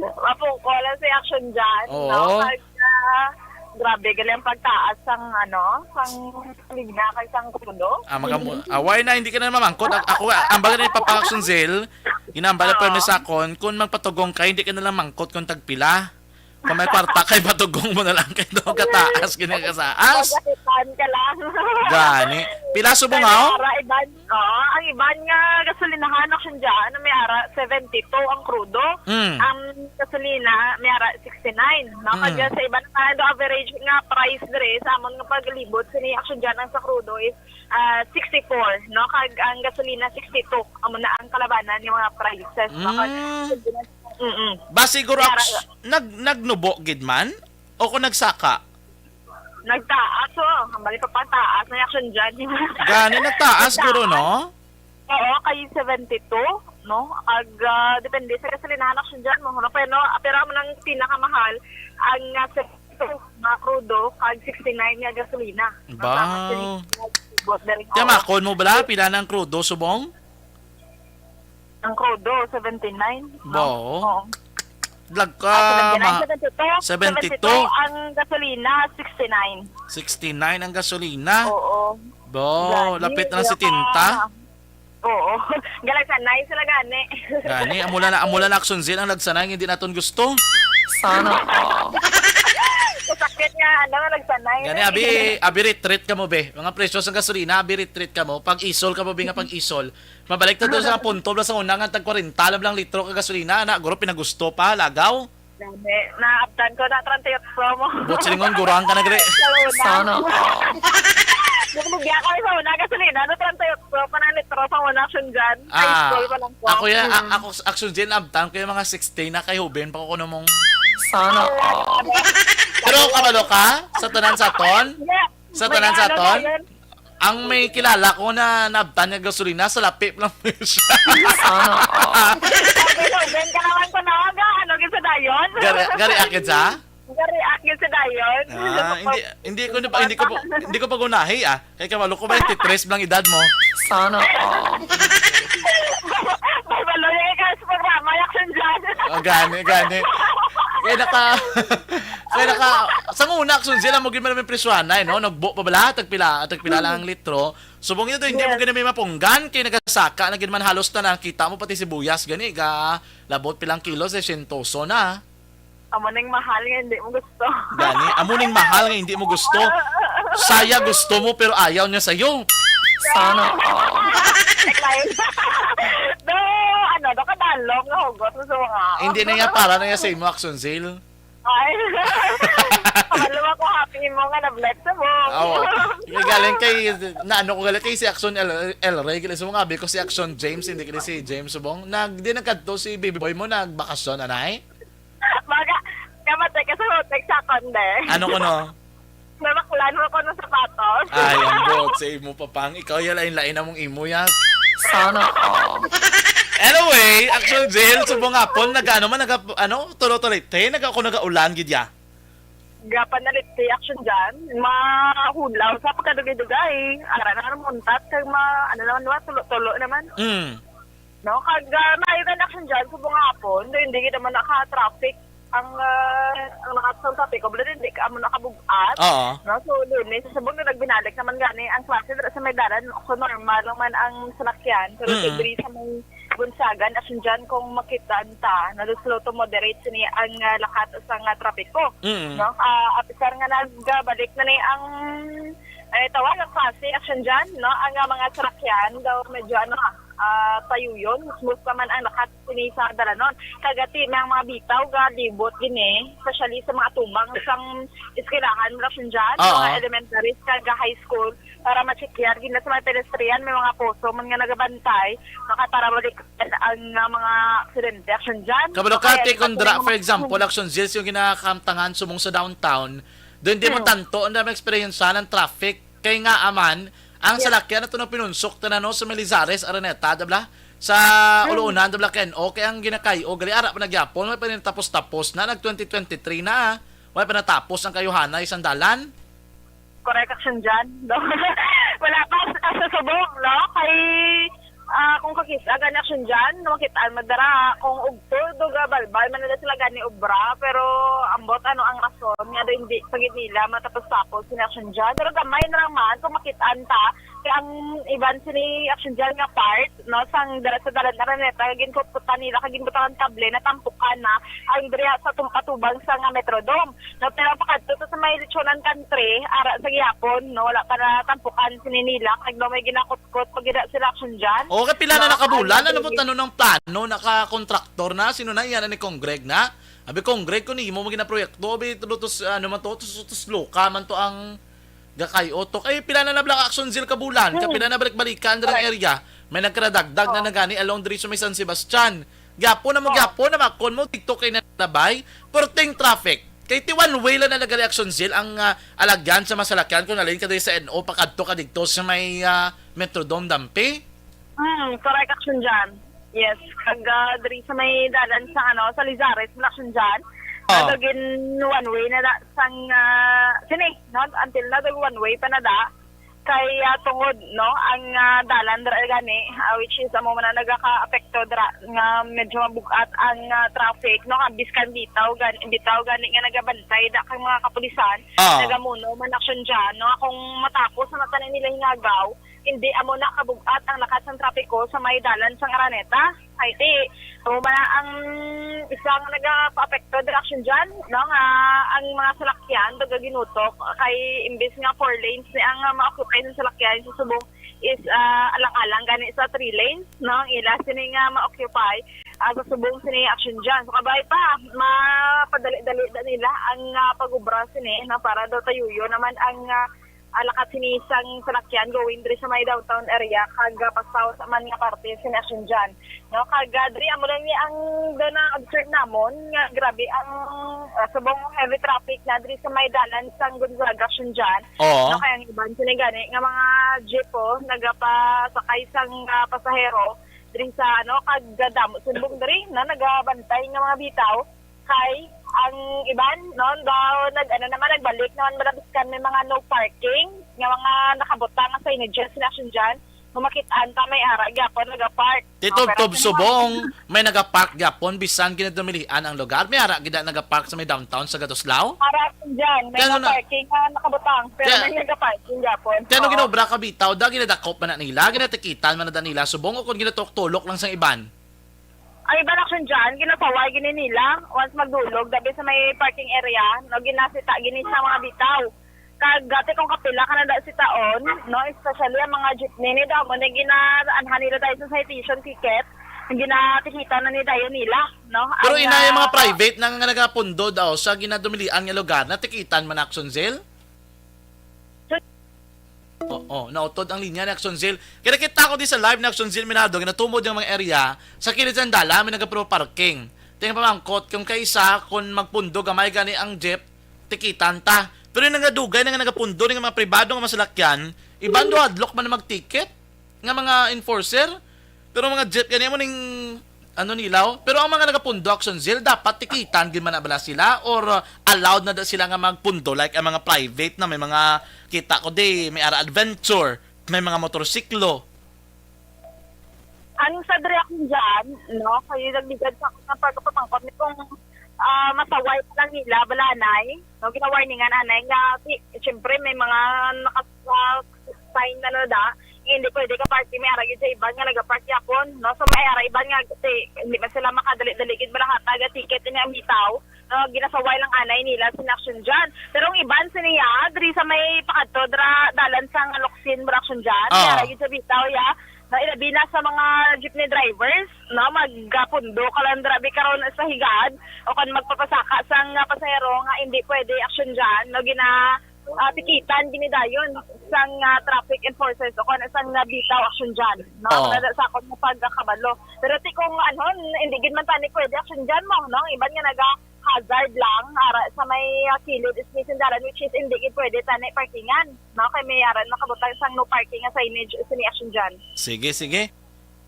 Mapungko lang si Action John, no? Oo. Kag, ah, grabe, gali ang pagtaas sang, ano, sang gasolina kay sang krudo. Ah, magam-, ah, why na hindi ka na mamangkot? A-, ako, ah, ang bagay na ipapaaksyon, Zil, inambala permi sa akon, kung magpatugong ka, hindi ka na lang mangkot kung tagpila. Kung may kwarta kay patugong mo na lang kay do kataas, gini ka sa as. Pagkatipan ka lang. Gani. Pila subong, pero haw? Ara, iban, oo, ang iban nga gasolinahan, Action John, may ara seventy-two ang krudo. Mm. Ang gasolina, may ara sixty-nine, no? Mm. Kag sa iban nga, ang average nga price diri sa amon nga paglibot sini, Action John, ang sa krudo is, ah, sixty-four, no? Kag ang gasolina, sixty-two. Amo na ang kalabanan nga mga prices, no? Kag, mm, mm. Ba siguro, may ara, aks-, nag-, nagnubo gid man? O kung nagsaka? Nagtaas, oh. Ang bali pa pataas na yung Action John. Gani, nagtaas, guro, no? Oo, kay seventy-two, no? Ag, ah, depende sa gasolinahan, Action John, mo, no? Pero, pero amo nang pinakamahal, ang, ah, seventy-two nga krudo, kag sixty-nine nga gasolina. Ba? Ang taas din, bot, dali ko. Tiyamakon mo bala, pila ng krudo, subong? Ang krudo, seventy-nine, no? Bo. Oo. Lag ka, ah, seventy-nine, ma-, seventy-two. Seventy-two. Seventy-two ang gasolina, sixty-nine. Sixty-nine ang gasolina? Oo. Bo, gani, lapit na ang setenta. Oo. Galagsanay sila gani. Gani, amo lang na, amo lang na Action Zil ang lagsanay, hindi naton gusto. Sana all. Sakit nga, ano, lagsanay. Gani, abi, abi retreat ka mo, be. Mga presyo sa gasolina, abi retreat ka mo. Pag isol ka mo, be, nga pag isol. Mabalik ta doon sa punto, bala sa una nga tag kwarenta lang, lang litro ka gasolina, na, guro, pinagusto pa, lagaw. Dami. Naabtan ko na treinta y ocho mo. Bot silingon, gurang ka na, gre. Sa una. Sana all. Yung lugya kami sa una, gasolina, no, treinta y ocho pa na litro sa una, Action John. High school pa lang po. Ah, ako yan, a-, mm, ako, Action John, abtan ko yung mga sixty na kay Huben pa ko kuno mong. Sana all. Pero kabalo ka? Sa tanan sa ton? Yeah. Sa tanan sa ton? May ano na yun. Ang may kilala ko na naabtan nga gasolina, salapi lang mo siya. Sana all. Sabi ko, "Ben, ka naman ko na, aga, ano, gid sa dayon?" Gari, gari akid sa? Gari akid sa dayon. Ah, hindi, hindi ko na pa, hindi ko pa, hindi ko pa gunahi, ah. Kay kabalo ko ba yung titres lang edad mo? Sana all. Babalo yung ikaw sa programa, Yaksan dyan. Ah, gani, gani. Kaya naka, kaya naka, sa una, Action Zil, amo gid man ang presyohan, eh, no? Nagbo pa bala, tagpila, tagpila lang ang litro. Subong yun, hindi mo Yes. gani may mapunggan, kay nagasaka na gid man halos na nakita mo, pati sibuyas, gani, ga, labot pilang kilo, sesyentoso na. Amo ning mahal nga hindi mo gusto. Gani, amo ning mahal nga hindi mo gusto. Saya gusto mo, pero ayaw niya sa'yo. Sana all. Like, do, ano, do kadalong nga hugot mo sa mga Hindi na niya para na niya sa imo, Action Zil. Ay. Kabalo ako, happy mo nga na-bless sa mo. Oo. Yung galing kay, na ano ko galing kay si Action El, El Rey, galing sa mga abi ko si Action James, hindi kini si James Subong. Nag, di nagkadto si baby boy mo, nagbakasyon, anay? Baga, kamatay ka sa hotek sa konde. Ano ko, no? Nabaklan mo ko ng sapatos. Ay, ambot, sa imo pa pang. Ikaw, ya, lain-lain among imo, ya. Sana all. Anyway, Action Jail, subong hapon, nag-ano man, nag-, ano, tulo-tulo, te, nag-, ako nag-ulan, gid, ya. Gapan na lit, te, Action dyan. Mahulaw sa pagkadugay-dugay. Ara na naman muntat, kag ma-, ano naman, wa, tulo-tulo naman. Mm. No, kag, ah, maayo ka na, Action dyan, subong hapon, do hindi kita man naka-traffic ang, ah, ang nakasang traffic, o, hindi ka mo nakabug-at. Oo. No, so, Lunes, sa subong na nagbinalik naman gani ang klase dira sa may dalan, so normal lang man ang salakyan. Pero Mm. diri sa may Gonzaga, Action dyan, kung makita ta, na slow to moderate sini ang, ah, lakat sa nga trapiko. Mm. No, ah, apisar nga nagbalik na ni ang, eh, tawag ang klase, Action dyan, no, ang, ah, mga salakyan daw medyo, ano, ah, tayuyon, smooth pa man ang lakat sini sa dalanon. Kagati may ang mga bitaw ga libot gini, especially sa mga tumang sang eskwelahan, mga sundyan, Oo. mga elementaries, kag high school, para ma-check yan. Gina sa mga pedestrian, may mga poso man nga nagabantay, makatarabalik ang, nga mga aksidente, action dyan. Kabalo ka, Kaya te, kung dira, yung for mga example, action zils yung ginakamtangan sumong sa downtown, doon di mo Hmm. tanto na may experience ng traffic. Kay nga aman, ang Yes. salakyan na ito na pinunsok ta na, no, sa Melizares, Araneta, dabla? Sa Mm. Uluunan, dabla, Ken? O, kay ang ginakay, o, gali, ara pa nagyapon, may pa rin tapos-tapos na, nag twenty twenty-three na, may pa natapos ang kayuhanay, isang dalan? Correct, action dyan. Wala pa sa, sa subong, no? Kay, ah, kung kakita, gani action dyan, no, makitaan madara, kung ugtod, o gabalbal, man nila sila gani obra, pero ambot, ano, ang rason, nga daw hindi pa gid nila matapos-tapos, sina action dyan. Pero gamay na lang man, kung makitaan ta, kay ang iban sini action dyan nga part, no, sang dala sa dalan Araneta, ginkutkutan nila, kag ginbutangan kable, natampukan na, ang diri sa tum-, atubang sa nga Metrodome. No, pero pakadto to sa may Lechonan Country, ara sa gihapon, no, wala pa natampukan sini nila, kag no, may ginakutkot, pag gina sila action dyan. O, kay pila na No, nakabulan? ano, Ano mo ano, tanong ng plano? Nakakontraktor na? Sino na yan? Ni Kong Greg na? Abi, Kong Greg, kung imo mo ginaproyekto, abi, tulo to s-, ano man to, to, to, to slow ka man to ang gakay otok. Ay, pila na na Black Action Zil kabulan? Ka Hmm. pila na balik-balikan diri ang Correct. area? May nagkaradagdag na Oo. nagani along diri sa may San Sebastian. Gyapo na mo, Oo. gyapo na makon mo, TikTok kay nalabay. Perting traffic. Kay ti one way lang na nag-reaction, Zil, ang, ah, alagyan sa masalakyan kung nalin ka diri sa N O, pakadto ka dito sa may, ah, Metrodome, Dampi. Hmm, correct action dyan. Yes. Kag, ah, diri sa may dalan sa, ano, sa Lizares, wala action dyan. Oh. Nagagin one way na da sang, ah, sini, no? Until na, dag one way pa na da. Kay, ah, tungod, no, ang, ah, dalan dira gani, ah, which is amo man ang nagaka-apekto dira nga medyo mabugat ang, ah, traffic, no, kag biskan bitaw gani, bitaw gani nga nagabantay da kang mga kapulisan, Ah. nagamuno man action dyan, no, kung matapos na tanan nila hingagaw, hindi amo na kabugat ang lakat sang trapiko sa may dalan sang Araneta. Ay, ti, amo man ang isang nagapaapekto dira action dyan, no, nga ang mga salakyan, taga ginutok, kay imbis nga four lanes ni ang, ah, ma-occupy ng salakyan sa subong is, ah, alang-alang gani sa three lanes, no, ang ila sini nga ma-occupy, ah, sa subong sini action dyan. So, kabay pa, mapadali-dali na nila ang, ah, pag-ubra sini, no, para daw tayuyo naman ang, ah, alakat sini sang salakyan going diri sa may downtown area kag, ah, pa-south man nga parte sini Action John. No, kag, ah, diri amo lang ni ang na-observe namon nga grabe ang, ah, subong heavy traffic na diri sa may dalan sang Gonzaga Action John. Oo. No, kay ang iban sini gani nga mga jeep, oh, nagapasakay sang, ah, pasahero diri sa, ano, kag damo subong diri na nagabantay nga mga bitaw. Kay ang iban, no, daw nag-, ano naman, nagbalik naman, biskan may mga no parking nga mga nakabutang nga signage sila Action John. Kung makit-an ta, may ara gyapon nagapark. Ti No, pero tubtob sino subong, may nagapark gyapon bisan ginadumilian ang lugar. May ara gid na nagapark sa may downtown sa Gatuslao. Ara Action John, may Kaya mga na- parking nga nakabutang, pero Kaya- may nagaparking gyapon. Ti ano Oo. ginobra ka bitaw? Da, ginadakop man na nila, ginatikitan man na da nila subong, o kung ginatulok-tulok lang sa iban? Ang iban Action John, ginasaway gini nila once magdulog, dabi sa may parking area, no, ginasita gini sa mga bitaw. Kag dati kung kapila ka na da sitaon, no, especially ang mga jeepney ni damo na ginaanhan nila dahil sa citation ticket, ang ginatikitan na ni dayon nila, no. Pero Ang, ina yung mga ah, private na nga nagapundo daw sa ginadumilian nga lugar, natikitan man Action Zil? Oo, nautod ang linya ni Action Zil. Kaya nakita ko di sa live ni Action Zil Minado, ginatumod yung mga area sa kilid sa dalan, may nagapro parking. Tingnan pamangkot, kung kaisa, kung magpundo gamay gani ang jeep, tikitan ta. Pero yung nangadugay na nga nagapundo, yung mga pribado nga masalakyan, iban do hadlok man na magticket nga mga enforcer. Pero mga jeep gani mo ning ano nila, oh. Pero ang mga nagapundo Action Zil, dapat tikitan gid man na bala sila or uh, allowed na da sila nga magpundo like ang mga private na may mga kita ko di, may ara adventure, may mga motorsiklo. Ang sa diri Action John, no, kay nagligad sa akong pagkapamangkot ni kung, ah, masaway pa lang nila, balanay, no, ginawarningan anay nga, si, siyempre, may mga naka-, ah, sign na nada, nga hindi pwede ka party, may ara gid sa iban nga nagapark yapon, no, so may ara iban nga, si, hindi man sila makadali-dali gid, malahata ga ticket niya ang bitaw, no, ginasaway lang anay nila sin Action John. Pero ang iban siniya, diri sa may pakadto, dra, dalan sang Locsin, Action John, may Oo. ara gid sa bitaw, ya, no, ilabi na sa mga jeepney drivers, no, magpundo ka lang, grabe karon sa higad, o kan magpapasaka sang, ah, pasahero nga hindi pwede Action John, no, gina, ah, tikitan gini dayon sang, ah, traffic enforcers o kan sang, ah, bitaw Action John, no, Oo. Wala sa akon nga pagkakabalo. Pero ti kung ano, hindi gid man tani pwede Action John mo, no, iban nga naga hazard lang ara sa may, ah, kilid is may sindalan, which is hindi gid pwede tani parkingan, no? Kay may ara nakabutang sang no parking nga signage sini Action John. Sige, sige.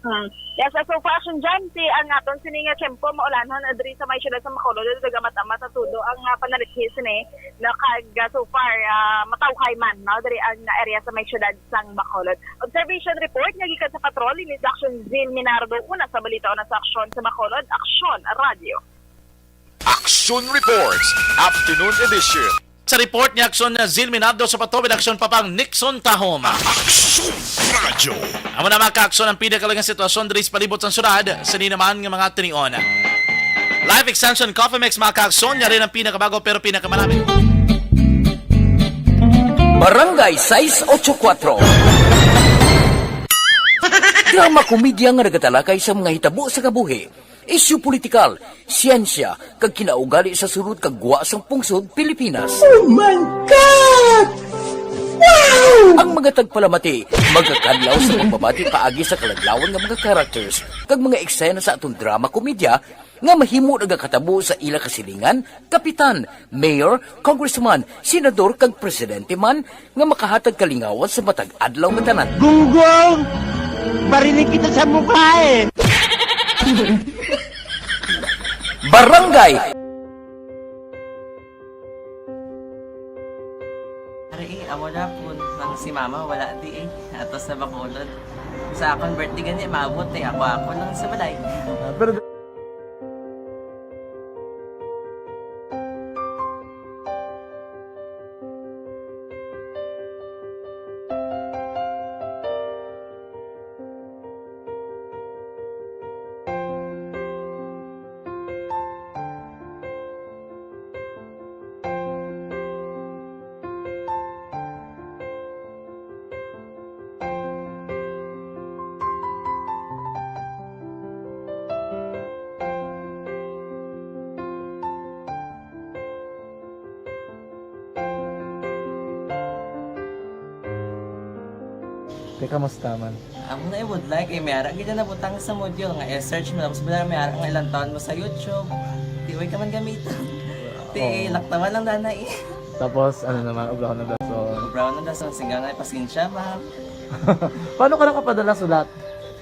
Hmm. Yes, so far Action John, si ang aton sini nga tiyempo maulanhon, ah, diri sa may siyudad sa Bacolod, nagamamat-amat na tudo ang, ah, panalithi sini, no, kag, ah, so far, ah, matawhay man, no, diri ang area sa may siyudad sang Bacolod. Observation report nga gikan sa patrol, ini si Action Zil Minardo, una sa balita, una sa aksyon sa Bacolod, Aksyon Radio. Action Reports, Afternoon Edition. Sa report ni Aksyon Zil Minardo sa Patubid, Aksyon Papang Nixon Tahom. Action Radio. Amo na, mga ka-aksyon, ang pinakalagang sitwasyon diri sa palibot sang syudad, sini naman nga mga tinion. Life Extension Coffee Mix, mga ka-aksyon, yari ang pinakabago pero pinakamarami. Barangay sais ocho kuwatro. Drama komedya nga nagatalakay sa mga hitabo sa kabuhi, isyu politikal, siyensya, kag kinaugali sa sulod kag gwa sang pungsod Pilipinas. Oh my God! Wow! Ang mga tagpalamati magakadlaw sa pagbabati paagi sa kaladlawan nga mga characters kag mga eksena sa aton drama komedya nga mahimo nagakatabo sa ila kasilingan, kapitan, mayor, congressman, senador, kag presidente man nga makahatag kalingawan sa matag adlaw nga tanan. Gunggong! Barinig kita sa mukha eh! Barangay! Ari, eh, amo na po. Ang si mama, wala di eh. Ato sa Bacolod. Sa akon birthday gani, maabot eh. Ako, ako lang sa balay. Ah, pero Eh, kamusta man? Amo na ibudlay kay may ara gid na nabutang sa module nga i-search mo, tapos bala may ara nga ilang taon mo sa YouTube. Di way ka man gamiton. Ti Oo. Laktawan lang dana eh. Tapos, ano naman, obrahon ng dason. Obrahon ng dason, singga na, pasensya, ma'am. Paano ka nakapadala sulat?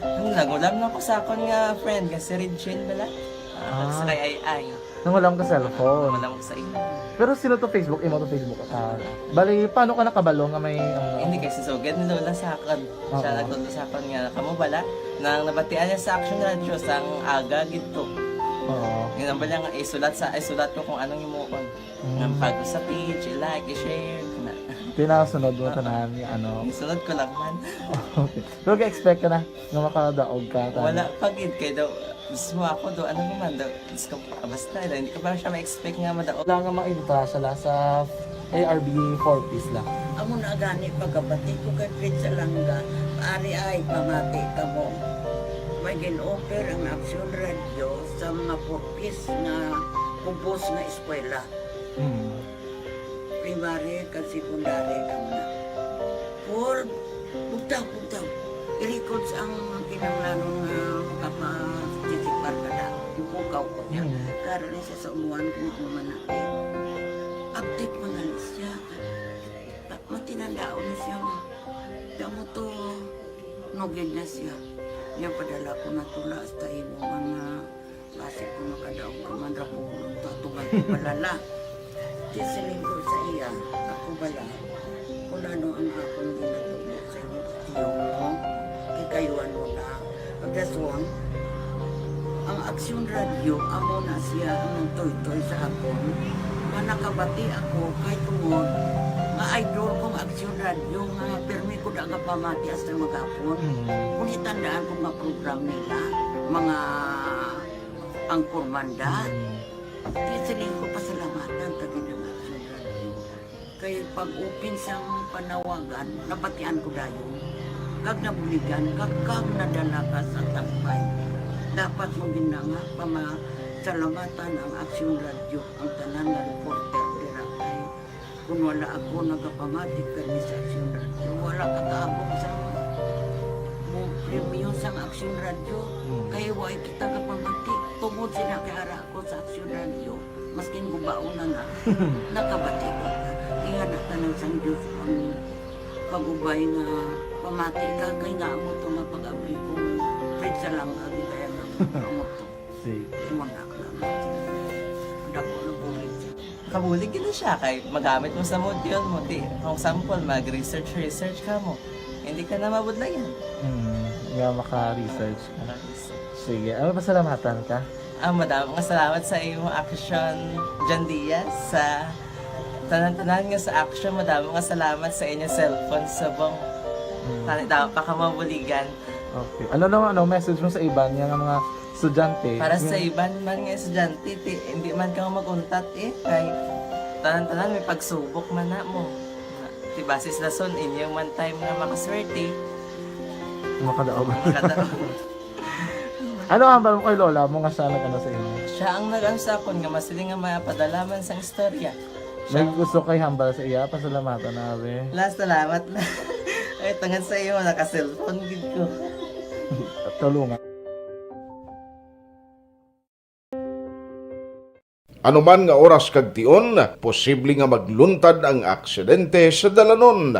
Ano, nangulam na ko sa akon nga friend, nga si Regine bala. Ah, Ah. Sa kay Ay Ay. Nangulam ka cellphone? Nangulam ko sa imo. Pero sino to Facebook? Imo to Facebook? Ah, bali, paano ka nakabalo nga may, ano? Hindi, kay si Sugad ni Lola sa akon. Siya Oo. Nagtudlo sa akon nga, kamo bala, nang nabatian niya sa Action Radio, sang aga gid to. Oo. Yun ang bala nga, isulat sa, isulat ko kung anong himuon. Mm. Nga pag sa page, i-like, i-share, na. Pinasunod mo Ah. tanan, ano? Isunod ko lang man. Okay. Pero ga-expect ka na nga makadaog ka, tanan? Wala pa gid, kay daw, mismo ako, do, ano naman, do, Diyos ko, basta, hindi ko pa siya ma-expect nga madaog. Wala nga maibutasa la sa A R B four Ps la. Amo na gani pagkabati ko kay Fred Salanga, ari ay pamati kamo. May gin-offer ang Action Radio sa mga four Ps nga kubos nga eskwela. Hmm. Primary kag secondary kamo na. Paul, bugtaw, bugtaw. I-records ang kinahanglanon nga makapasisipar ka na. Bukaw ko niya. Hmm. Karon ni siya sa umuan kung ano man na. Update mo na lang siya. Ta-, matinandaon na siya nga. Damo to, nugid na siya. Niya padala ko na tula hasta imo mga basi ko makadaog ka man ra ko, tatuman ko palala. Di siling ko sa iya, ako bala, kung ano ang akong ginatubo sa imo, tiyo mo, kikayuan mo na. Pagdason, ang Action Radio, amo na siya ang nagtuytoy sa akon. Nga nakabati ako kay tungod nga idol kong Action Radio nga pirmi ko da nga pamati hasta maghapon. Mm. Kung itandaan ko nga program nila, mga anchorman da. Mm. Di siling ko pasalamatan ta gid ang Action Radio. Kay pag-open sang panawagan, nabatian ko dayon. Kag nabuligan, kag, kag nadala ka sa tampay. Dapat mo gid na nga pamasalamatan ang Action Radio, ang tanan nga reporter dira kay kung wala ako nagapamati kani sa Action Radio, wala ka kaabot sa mo premyo sang Action Radio. Hmm. Kay wa kita kapamati tungod sila kay ara ako sa Action Radio, maskin gubaon na na, nakabati ko na. Ingana tanan sang Diyos ang pag-ubay nga pamati ka, kay nga amo to nga pag-abli ko, Fred Salanga, gid kaya nga amo to. Sige. Imo na, salamat. Dako na bulig. Kabulig gid na siya kay magamit mo sa module mo. Ti, for example, mag-research, research ka mo. Hindi ka na mabudlayan. Hmm, nga maka-research ka. Maka-research. Sige, ano, pasalamatan ka? Ah, madamo nga salamat sa imo, Action John Diaz, sa tanan-tanan nga sa Action. Madamo nga salamat sa inyo cellphone subong. Hmm. Tani daw pa ka mabuligan. Okay. Ano naman, ano, message mo sa iban nga mga estudyante? Para sa Yung iban man nga estudyante, ti, hindi man ka mag-untat eh. Kay tanan-tanan may pagsubok man na mo. Ti, basis lason, inyo man time nga makaswerte. Makadaog. Makadaog. Ano ang hambal mo kay lola mo nga siya nag-ano sa imo? Siya ang nag-ano sa akon nga masiling nga mapadala man sang istorya. May Siya gusto kay hambal sa iya, pasalamatan na, be. La, salamat na. Ay, tungod sa iyo, naka-cellphone gid ko. Tulungan. Anuman nga oras kag tion, posible nga magluntad ang aksidente sa dalanon.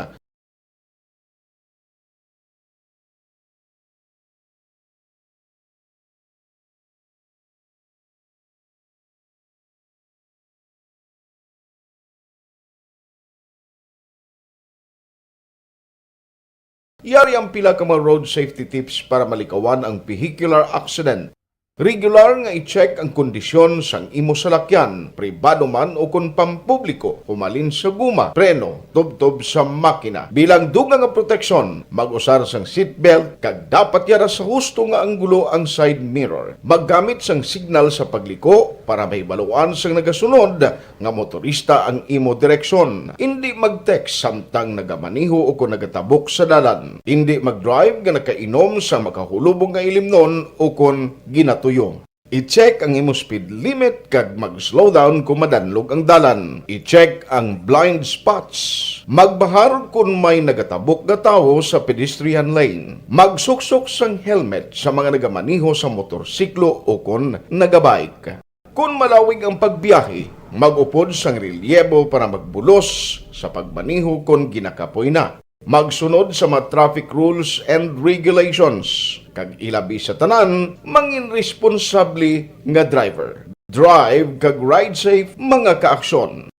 Yari ang pila ka mga road safety tips para malikawan ang vehicular accident. Regular nga i-check ang kondisyon sang imo salakyan, pribado man o kon pampubliko, humalin sa guma, preno, tubtob sa makina. Bilang dugang nga proteksyon, mag-usar sang seatbelt kag dapat yara sa husto nga anggulo ang side mirror. Maggamit sang signal sa pagliko para mahibaluan sang nagasunod nga motorista ang imo direksyon. Indi mag-text samtang nagamaneho o kon nagatabok sa dalan. Indi mag-drive nga nakainom sa makahulubong nga ilimnon o kon ginatuyo. I-check ang imo speed limit kag mag-slow down kung madanlog ang dalan. I-check ang blind spots. Magbahar kon may nagatabok nga tawo sa pedestrian lane. Magsuksok sang helmet sa mga nagamaneho sa motorsiklo o kon nagabike. Kon malawig ang pagbiyahe, mag-upod sang relyebo para magbulos sa pagmaneho kon ginakapoy na. Magsunod sa mga traffic rules and regulations, kag ilabi sa tanan, mangin responsable nga driver. Drive kag ride safe, mga kaaksyon.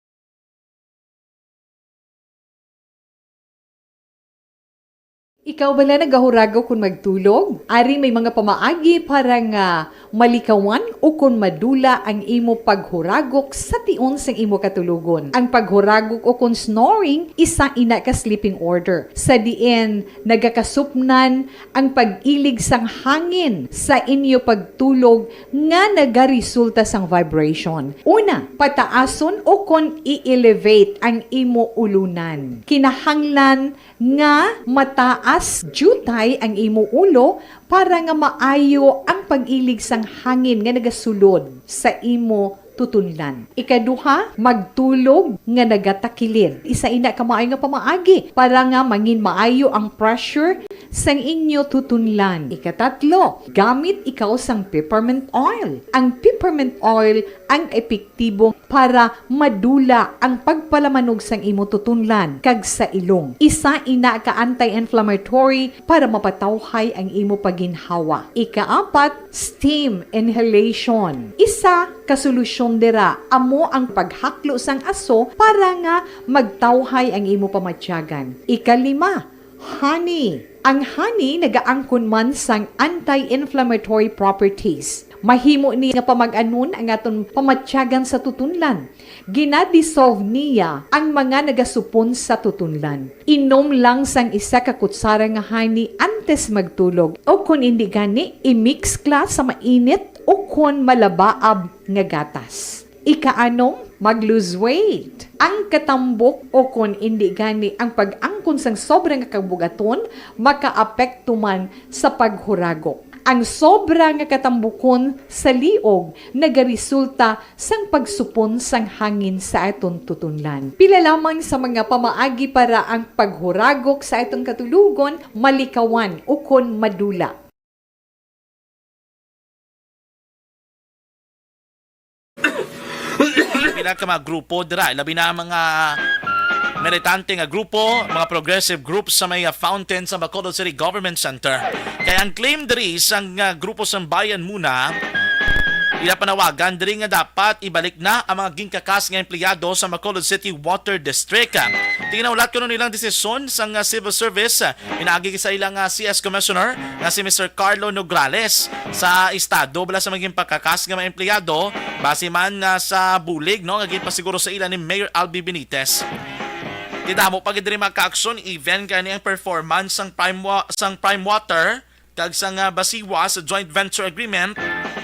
Ikaw bala nagahuragok kon magtulog? Ari may mga pamaagi para nga malikawan o kon madula ang imo paghuragok sa tion sang imo katulogon. Ang paghuragok o kon snoring, isa ina ka sleeping order, sa diin nagakasupnan ang pag-ilig sang hangin sa inyo pagtulog nga nagaresulta sang vibration. Una, pataason o kon i-elevate ang imo ulunan. Kinahanglan nga mataas diutay ang imo ulo para nga maayo ang pag-ilig sang hangin nga nagasulod sa imo tutunlan. Ikaduha, magtulog nga nagatakilid. Isa ina ka maayo nga pamaagi para nga mangin maayo ang pressure sang inyo tutunlan. Ikatatlo, gamit ikaw sang peppermint oil. Ang peppermint oil ang epektibo para madula ang pagpalamanog sang imo tutunlan kag sa ilong. Isa ina ka anti-inflammatory para mapatawhay ang imo pagginhawa. Ikaapat, steam inhalation. Isa ka solusyon dira amo ang paghaklo sang aso para nga magtawhay ang imo pamatyagan. Ikalima, honey. Ang honey nagaangkon man sang anti-inflammatory properties. Mahimo ni nga pamag-anon ang aton pamatyagan sa tutunlan. Gina-dissolve niya ang mga nagasupon sa tutunlan. Inom lang sang isa ka kutsara nga honey antes magtulog, o kon indi gani, i-mix kla sa mainit o kon malabaab nga gatas. Ikaanom, mag-lose weight. Ang katambok o kon indi gani ang pag-angkon sang sobra nga kabugaton makaapekto man sa paghuragok. Ang sobra nga katambukon sa liog nagaresulta sang pagsupon sang hangin sa aton tutunlan. Pila lamang sa mga pamaagi para ang paghuragok sa aton katulogon malikawan ukon madula. Pila ka mga grupo dira, labi na mga militante nga grupo, mga progressive groups sa may, ah, fountain sa Bacolod City Government Center. Kaya ang claim diri sang, ah, grupo sang Bayan Muna, ila panawagan diri nga dapat ibalik na ang mga ginkakas nga empleyado sa Bacolod City Water District. Tingnan ulat kuno nilang desisyon sang, ah, civil service, ah, pinaagi sa ilang, ah, C S Commissioner nga si Mister Carlo Nograles sa estado bala sa mga ginpakakas nga mga empleyado base man, ah, sa bulig, no, nga ginpasiguro sa ila ni Mayor Albi Benitez. Ti damo pa gid diri mga kaaksyon, even kani ang performance sang Prime Wa-, sang Prime Water kag sang, ah, Basiwa sa joint venture agreement.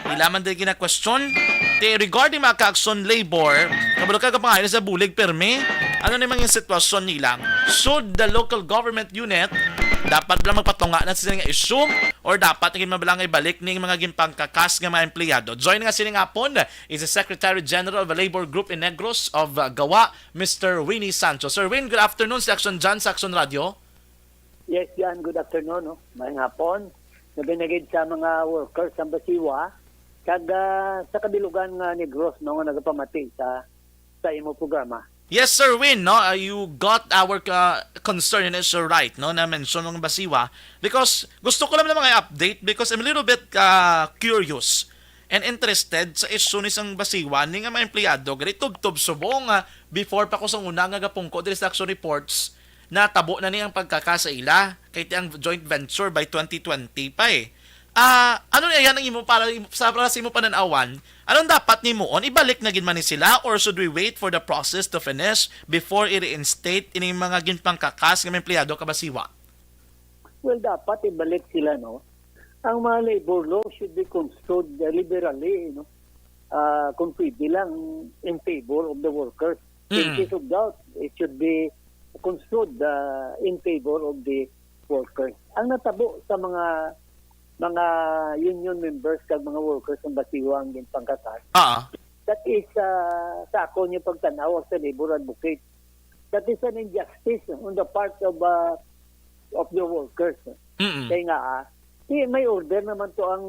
Ila man diri gina-question. Ti regarding mga kaaksyon labor, kabalo ka kapangayo sa bulig permi. Ano ni mga sitwasyon nila? Should the local government unit dapat lang magpatunga na sila nga issue, or dapat naging mabalang ibalik ning mga ginpangkakas nga mga empleyado? Join nga sining hapon is the Secretary General of the Labor Group in Negros of, uh, Gawa, Mister Winnie Sancho. Sir Win, good afternoon sa Action Jan, sa Action Radio. Yes, Jan, good afternoon, no? Maayong hapon. Labi na gid sa mga workers sa Basiwa, kag, ah, sa kabilugan nga Negros, no, nga nagapamati sa, sa imo programa. Yes, Sir Win, no, uh, you got our, uh, concern and issue right, no, na mention ng Basiwa, because gusto ko lang naman nga update because I'm a little bit, uh, curious and interested sa issue ni sang Basiwa ni nga mga empleyado gali tubtob subong nga before pa ko sang una nga gapungko diri sa Action Reports, natabo na ni ang pagkaka sa ila kay ti ang joint venture by twenty twenty pa eh. Ah, ano na yan ang imo para, sa, para sa imo pananawan? Anong dapat nimuon? Ibalik na gid man ni sila, or should we wait for the process to finish before i-reinstate ining mga ginpangkakas nga mga empleyado ka Basiwa? Well, dapat ibalik sila, no? Ang mga labor law should be construed, uh, liberally, no? Ah, kung pwede lang, in favor of the workers. In Mm. case of doubt, it should be construed, uh, in favor of the workers. Ang natabo sa mga mga union members kag mga workers ng Basiwa ang ginpangkakat. Ah, That is, ah, sa ako niya pagtanaw sa labor advocate, that is an injustice on the part of, ah, of the workers. mm. Kaya nga, ah, di, may order naman to ang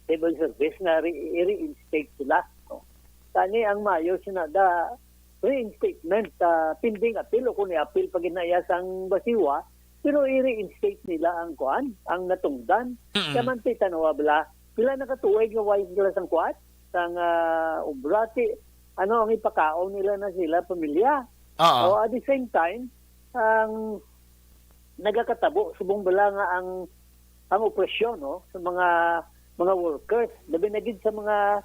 civil service na re- i-reinstate sila. No? Tani ang mayo sinada reinstatement, ah, pending appeal o kung i-appeal pa ginaya sang Basiwa, pero i-reinstate nila ang kuan, ang natungdan. Mm. Kaya man ti tanawa bala, pila na katuig nga way sila sang kuan, sang ah, obra, ti ano ang ipakaon nila na sila pamilya. Oo. O at the same time, ang nagakatabo subong bala nga ang ang opresyon, no, sa mga mga workers, labi na gid sa mga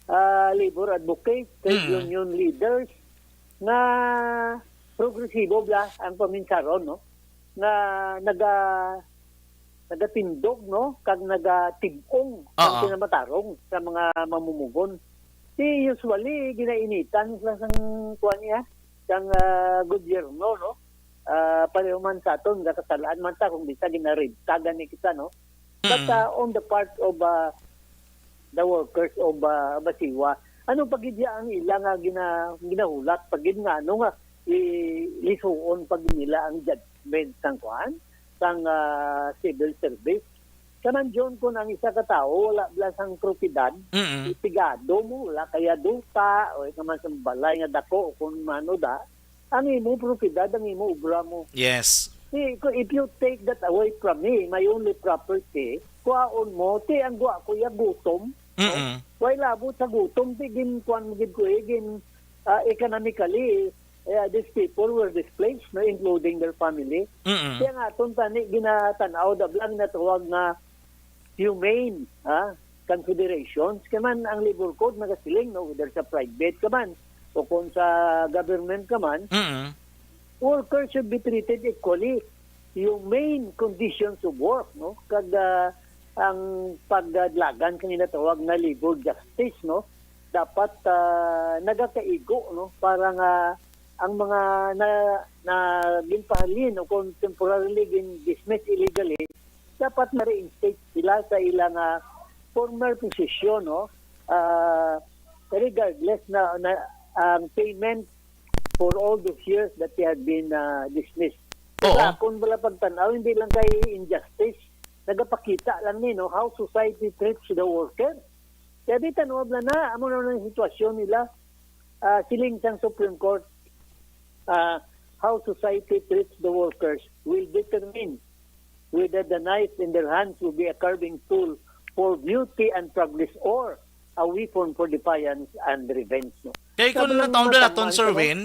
ah, labor advocates, trade Mm. union leaders nga progresibo bla ang paminsaron, no, nga naga nagatindog, no, kag nagatib-ong ang Oo. kinamatarong sa mga mamumugon. Di usually ginainitan sila sang kuan niya, sang ah, gobyerno, no. Ah, pareho man sa aton, gakasalaan man ta kung bisa ginarintagan ni kita, no. But Mm. ah, on the part of ah, the workers of ah, Basiwa, ano pa gid ya ang ila nga gina, ginahulat pa gid nga ano nga i- lisuon pa gid nila ang judgment sang kuan, sang ah, civil service? Kanan John, kung ang isa ka tawo wala bala sang propiedad, Mm. pigado mo, wala kaya duta o ikaw man sa balay nga dako o kung mano da, ang imo propiedad, ang imo obra mo. Yes. Si, ko- if you take that away from me, my only property, kuhaon mo, ti ang gwa ko ya gutom. Mm. Way labot sa gutom, ti gin kuan mo gid ko eh, gin ah, economically, eh, these people were displaced, no, including their family. Mm. Kaya nga aton tani ginatanaw da lang natawag nga humane, ha, considerations. Kaya man ang labor code nagasiling, no, whether sa private ka man o kung sa government ka man, Mm. workers should be treated equally. Humane conditions of work, no? Kag ah, ang pagdalagan sa ginatawag na labor justice, no? Dapat ah, nagakaigo, no, para nga ang mga na na ginpahalin o kung temporarily gin dismiss illegally, dapat ma-reinstate sila sa ilang ah, former position, no? Ah, regardless na, na ang payment for all those years that they had been ah, dismissed. Oo. Sa akon bala pagtanaw, hindi lang kay injustice, nagapakita lang ni, no, how society treats the worker. Kaya di tanong na, amo na ang sitwasyon nila, ah, siling sang Supreme Court, ah, how society treats the workers will determine whether the knife in their hands will be a carving tool for beauty and progress or a weapon for defiance and revenge. No? Kay kung Sabi lang nataon mga na naton, tama, Sir ano? Win,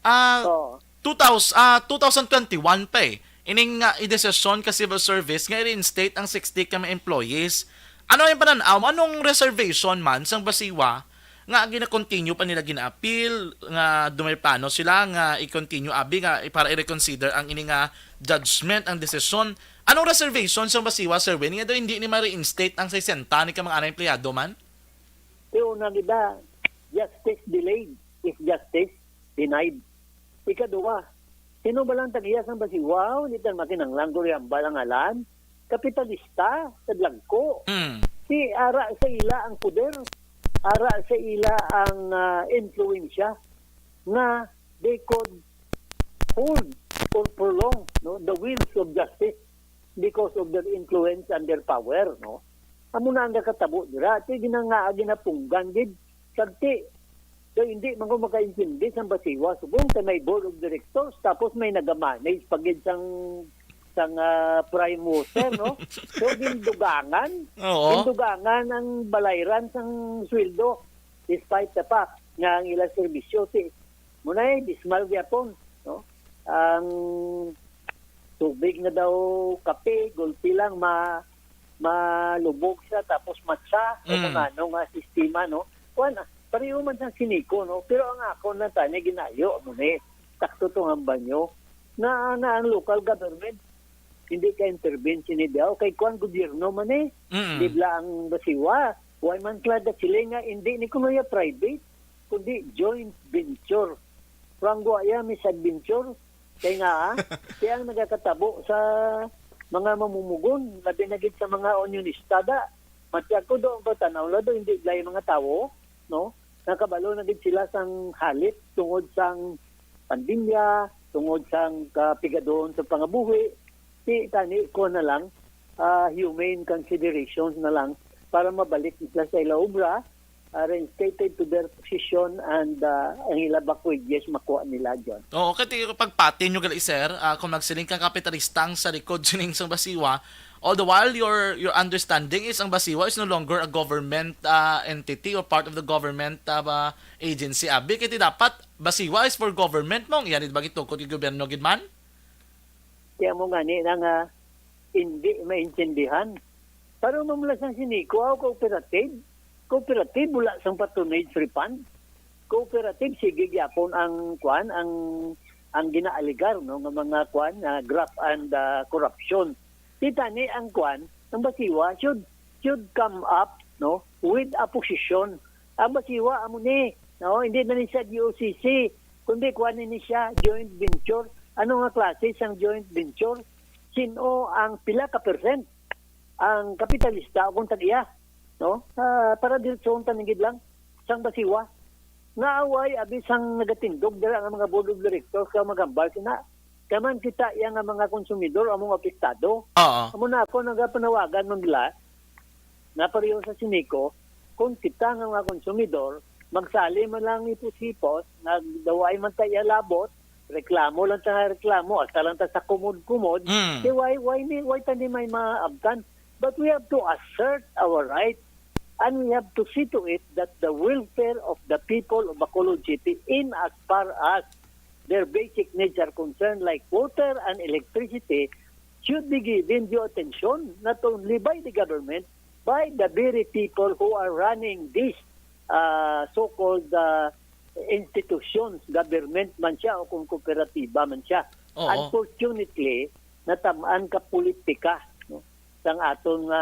ah, Oo. two thousand, ah, two thousand twenty-one pa eh. Ining nga idesisyon ka civil service nga i-reinstate ang sixty ka mga employees. Ano yung pananaw? Anong reservation man sang Basiwa nga gina-continue pa nila gina-appeal, nga dumay plano sila nga i-continue abi nga para i-reconsider ang ini nga judgment, ang desisyon? Anong reservation sang Basiwa, Sir Win, nga daw hindi ni ma-reinstate ang sesenta ni ka mga anay empleyado man? Kaya una gid, justice delayed is justice denied. Ikaduha, sino ba lang tagiya sang Basiwa? Hindi tan makinanglang ko rin ang balangalan. Kapitalista sa dagko. Mm. Si ara sa ila ang poder, ara sa ila ang ah, influensya nga they could hold or prolong, no, the wheels of justice because of their influence and their power, no. Amo na ang nakatabo dira, ti ginanga ginapunggan gid kag ti daw hindi man ko makaintindi sang Basiwa subong kay may board of directors tapos may nagamanage pa gid sang sang ah, prime water, no. So gindugangan, Oo. gindugangan ang balayran sang sweldo despite the fact nga ang ilang serbisyo ti muna eh, dismal gyapon, no. Ang tubig nga daw kape, gulpi lang ma malubog siya tapos matsa o Mm. kung ano nga sistema, no. Kuan, pareho man sang siniko, no. Pero ang ako na tani ginayo mo ni sakto tong ang banyo na na ang local government hindi ka intervene sini daw kay kuan gobyerno man eh. Mm. Di bala ang Basiwa, why man sila da sila nga hindi ni kuno ya private kundi joint venture. Pero ang guwa ya misadventure kay nga ah, kaya ang nagakatabo sa mga mamumugon, labi na gid sa mga unionista da. Mati ako doon ko tanaw la do, hindi lay mga tawo, no? Nakabalo na gid sila sang halit tungod sang pandemya, tungod sang kapigadon sa pangabuhi. Ti tani ko na lang, ah, humane considerations na lang para mabalik sila sa ila obra, ah, reinstated to their position and, ah, ang ila back wages makuha nila, John. Oo, kay ti-, pagpati nyo gali, sir, ah, kung magsiling kang kapitalista ang sa likod sining sang Basiwa, all the while your, your understanding is ang Basiwa is no longer a government, ah, entity or part of the government, ah, ba, agency, abi. Kay ti dapat Basiwa is for government mo, yan ba gitukod kay gobyerno gid man? Kaya mo gani na nga hindi maintindihan. Pero mamula sang siniko ako cooperative. Cooperative, wala sang patronage refund. Cooperative, sige gyapon ang, kwan, ang, ang ginaaligar, no, nga mga, kwan, ah, graft and, ah, corruption. Kita ni ang, kwan, ang Basiwa should, should come up, no, with a position. Ang Basiwa, amo ni, no, hindi na ni siya G O C C, kundi, kwan, ni siya joint venture. Ano nga klase sang joint venture? Sino ang pila ka percent ang kapitalista o kung tag-iya, no? Ah, para diretsohon ta gid lang sang Basiwa. Nga away, abi sang nagatindog dira nga mga board of directors ka magambal sina. Kaman kita iya nga mga konsumidor among apektado. Oo. Amo na ako nagapanawagan man nila na pareho sa siniko, kung kita nga mga konsumidor, magsali man lang hipos-hipos, nagdaway man ta iya labot, reklamo lang ta nga reklamo, hasta lang ta sa kumod-kumod, Mm. di why, why, ni, why ta ni may maabtan? But we have to assert our right, and we have to see to it that the welfare of the people of Bacolod City, in as far as their basic needs are concerned, like water and electricity, should be given due attention, not only by the government, by the very people who are running this, uh, so-called, uh, institutions, government man siya o kung kooperatiba man siya. Oo. Unfortunately, natamaan ka politika, no? Sang aton nga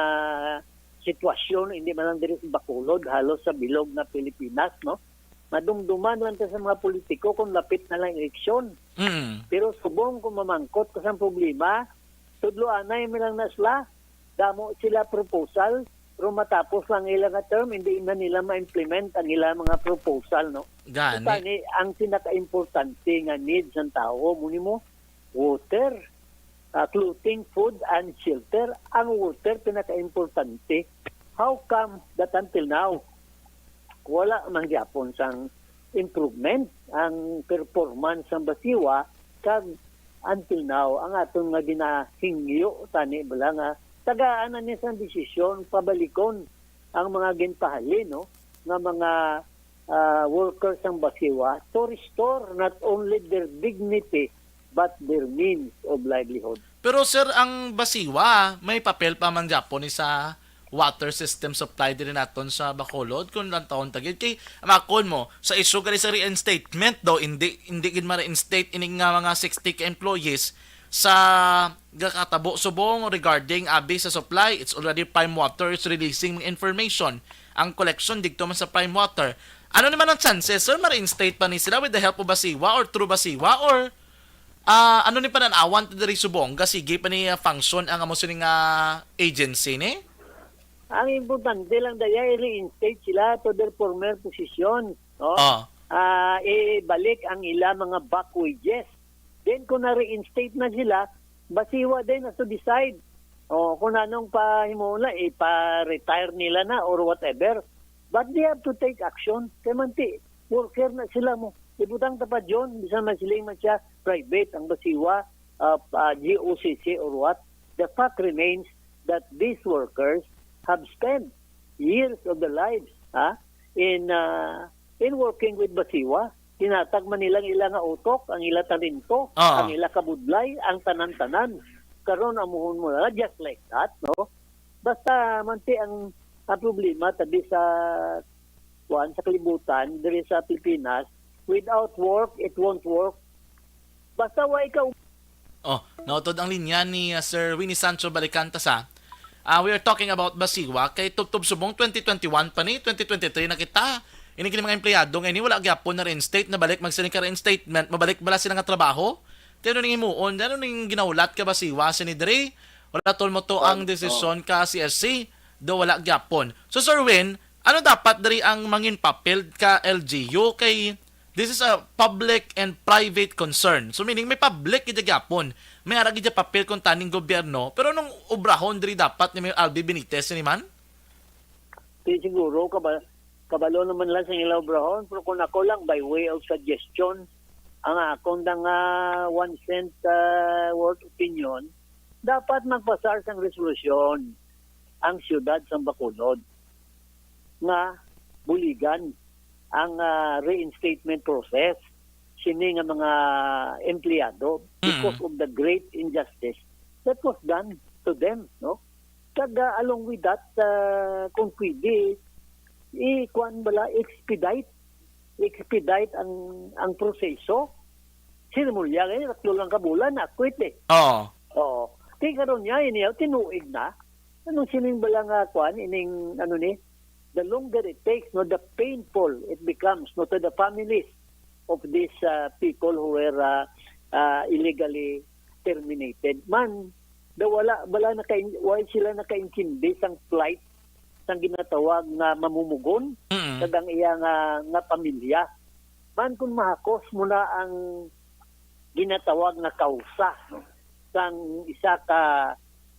sitwasyon, hindi man lang diri sa Bacolod, halos sa bilog na Pilipinas, no? Madumduman lang ta sa mga politiko kung lapit na lang eleksyon. Mm. Pero subong kung mamangkot ka sa problema, tudloanay mi lang na sila, damo sila proposal, pero matapos lang ila nga term, hindi na nila ma-implement ang ila mga proposal, no? Gani. Kani ang pinakaimportante nga need sang tawo, mo nimo, water, ah, clothing, food, and shelter. Ang water pinakaimportante. How come that until now, wala man gyapon sang improvement ang performance sang Basiwa, kag until now, ang aton nga ginahingyo tani bala nga tagaan na ni sang desisyon, pabalikon ang mga ginpahalin, no, nga mga, ah, workers sang Basiwa to restore not only their dignity but their means of livelihood. Pero, sir, ang Basiwa may papel pa man gyapon ni sa water system supply diri naton sa Bacolod, kung lantawon ta gid. Kay, makon mo, sa issue gali sa reinstatement daw, hindi, hindi gid ma-reinstate ini nga mga sixty ka employees sa gakatabo subong regarding abi sa supply. It's already Prime Water is releasing mga information. Ang collection didto man sa Prime Water. Ano naman ang chances, sir? Ma-reinstate pa ni sila with the help of Basiwa or through Basiwa or, ah, ano ni panan-awan ta diri subong? Ga sige pa ni, ah, function ang amo sini nga agency ni? Ang importante lang daya, i-reinstate sila to their former position, no? Ah. Ah, ibalik ang ila mga back wages. Then kung na-reinstate na sila, Basiwa din as to decide. O kung anong pahimuon na, ipa-retire nila na or whatever. But they have to take action. Kay manti, worker na sila mo. Ibutang ta pa, John, bisan man siling man siya private ang Basiwa, uh, uh, G O C C or what. The fact remains that these workers have spent years of their lives, ha, in, uh, in working with Basiwa. Tinatag man nilang ila nga utok, ang ila talento, Ah. ang ila kabudlay, ang tanan-tanan. Karon, amuhon mo na, just like that, no? Basta, manti ang, ang problema, tabi sa, kuan, sa kalibutan, diri sa Pilipinas, without work, it won't work. Basta wa ikaw Oh, nautod ang linya ni, ah, Sir Winnie Sancho Balicanta sa, ah, we are talking about Basiwa, kay tubtob subong twenty twenty-one pa ni, twenty twenty-three na kita. Ini kini mga empleyado nga ini wala gyapon na-reinstate, nabalik magsiling ka reinstatement, mabalik bala sila nga trabaho? Ti ano ning himuon? Ano ning ginahulat ka Basiwa sini diri? Wala tol mo to ang desisyon ka C S C, do wala gyapon. So, Sir Win, ano dapat diri ang mangin papel ka L G U? Kay this is a public and private concern. So, meaning may public gid gyapon. May ara gid papel kung taning gobyerno. Pero nung obrahon diri dapat ni Mayor Albi Benitez ni man? Di siguro, kaba-, kabalo naman lang sa ila obrahon. Pero kung ako lang, by way of suggestion, ang akong nga one cent, ah, worth opinion, dapat magpasar sang resolusyon ang siyudad sang Bacolod nga buligan ang, ah, reinstatement process sini nga mga empleyado because Mm. of the great injustice that was done to them, no? Kag, ah, along with that, ah, kung pwede, i-, kuwan bala, expedite, expedite ang, ang proseso. Sirimulya gani, tatlo lang ka bulan, na-acquit eh. Oo. Oo. Kay karon niya, ini, tinuig na. Anong sining bala nga, kuwan, ining, ano ni, the longer it takes, no, the painful it becomes, no, to the families of these, uh, people who were, uh, uh, illegally terminated. Man, da wala, wala naka-, why sila nakaintindi sang plight sang ginatawag nga mamumugon Mm. kag ang iya nga, nga pamilya. Man, kung mahakos mo na ang ginatawag nga kausa, no, sang isa ka,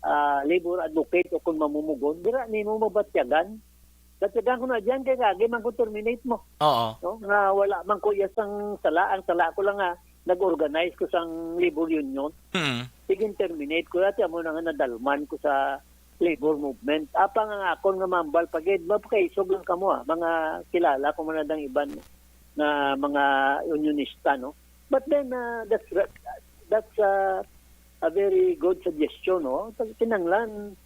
ah, labor advocate o kung mamumugon, dira nimo mabatyagan. Batyagan ko na diyan kay kagi man ko terminate mo. Oo. No? Nga wala man ko iya sang sala. Ang sala ko lang nga nag-organize ko sang labor union. Mm. Sige, terminate ko. Dati amo na nga nadalman ko sa labor movement. Apang ang akon nga mambal pa gid, mapakaisog lang kamo, ah. Mga kilala ko man na dang iban nga mga unionista, no? But then, uh, that's, that's, uh, a very good suggestion, no? Pag kinanglan,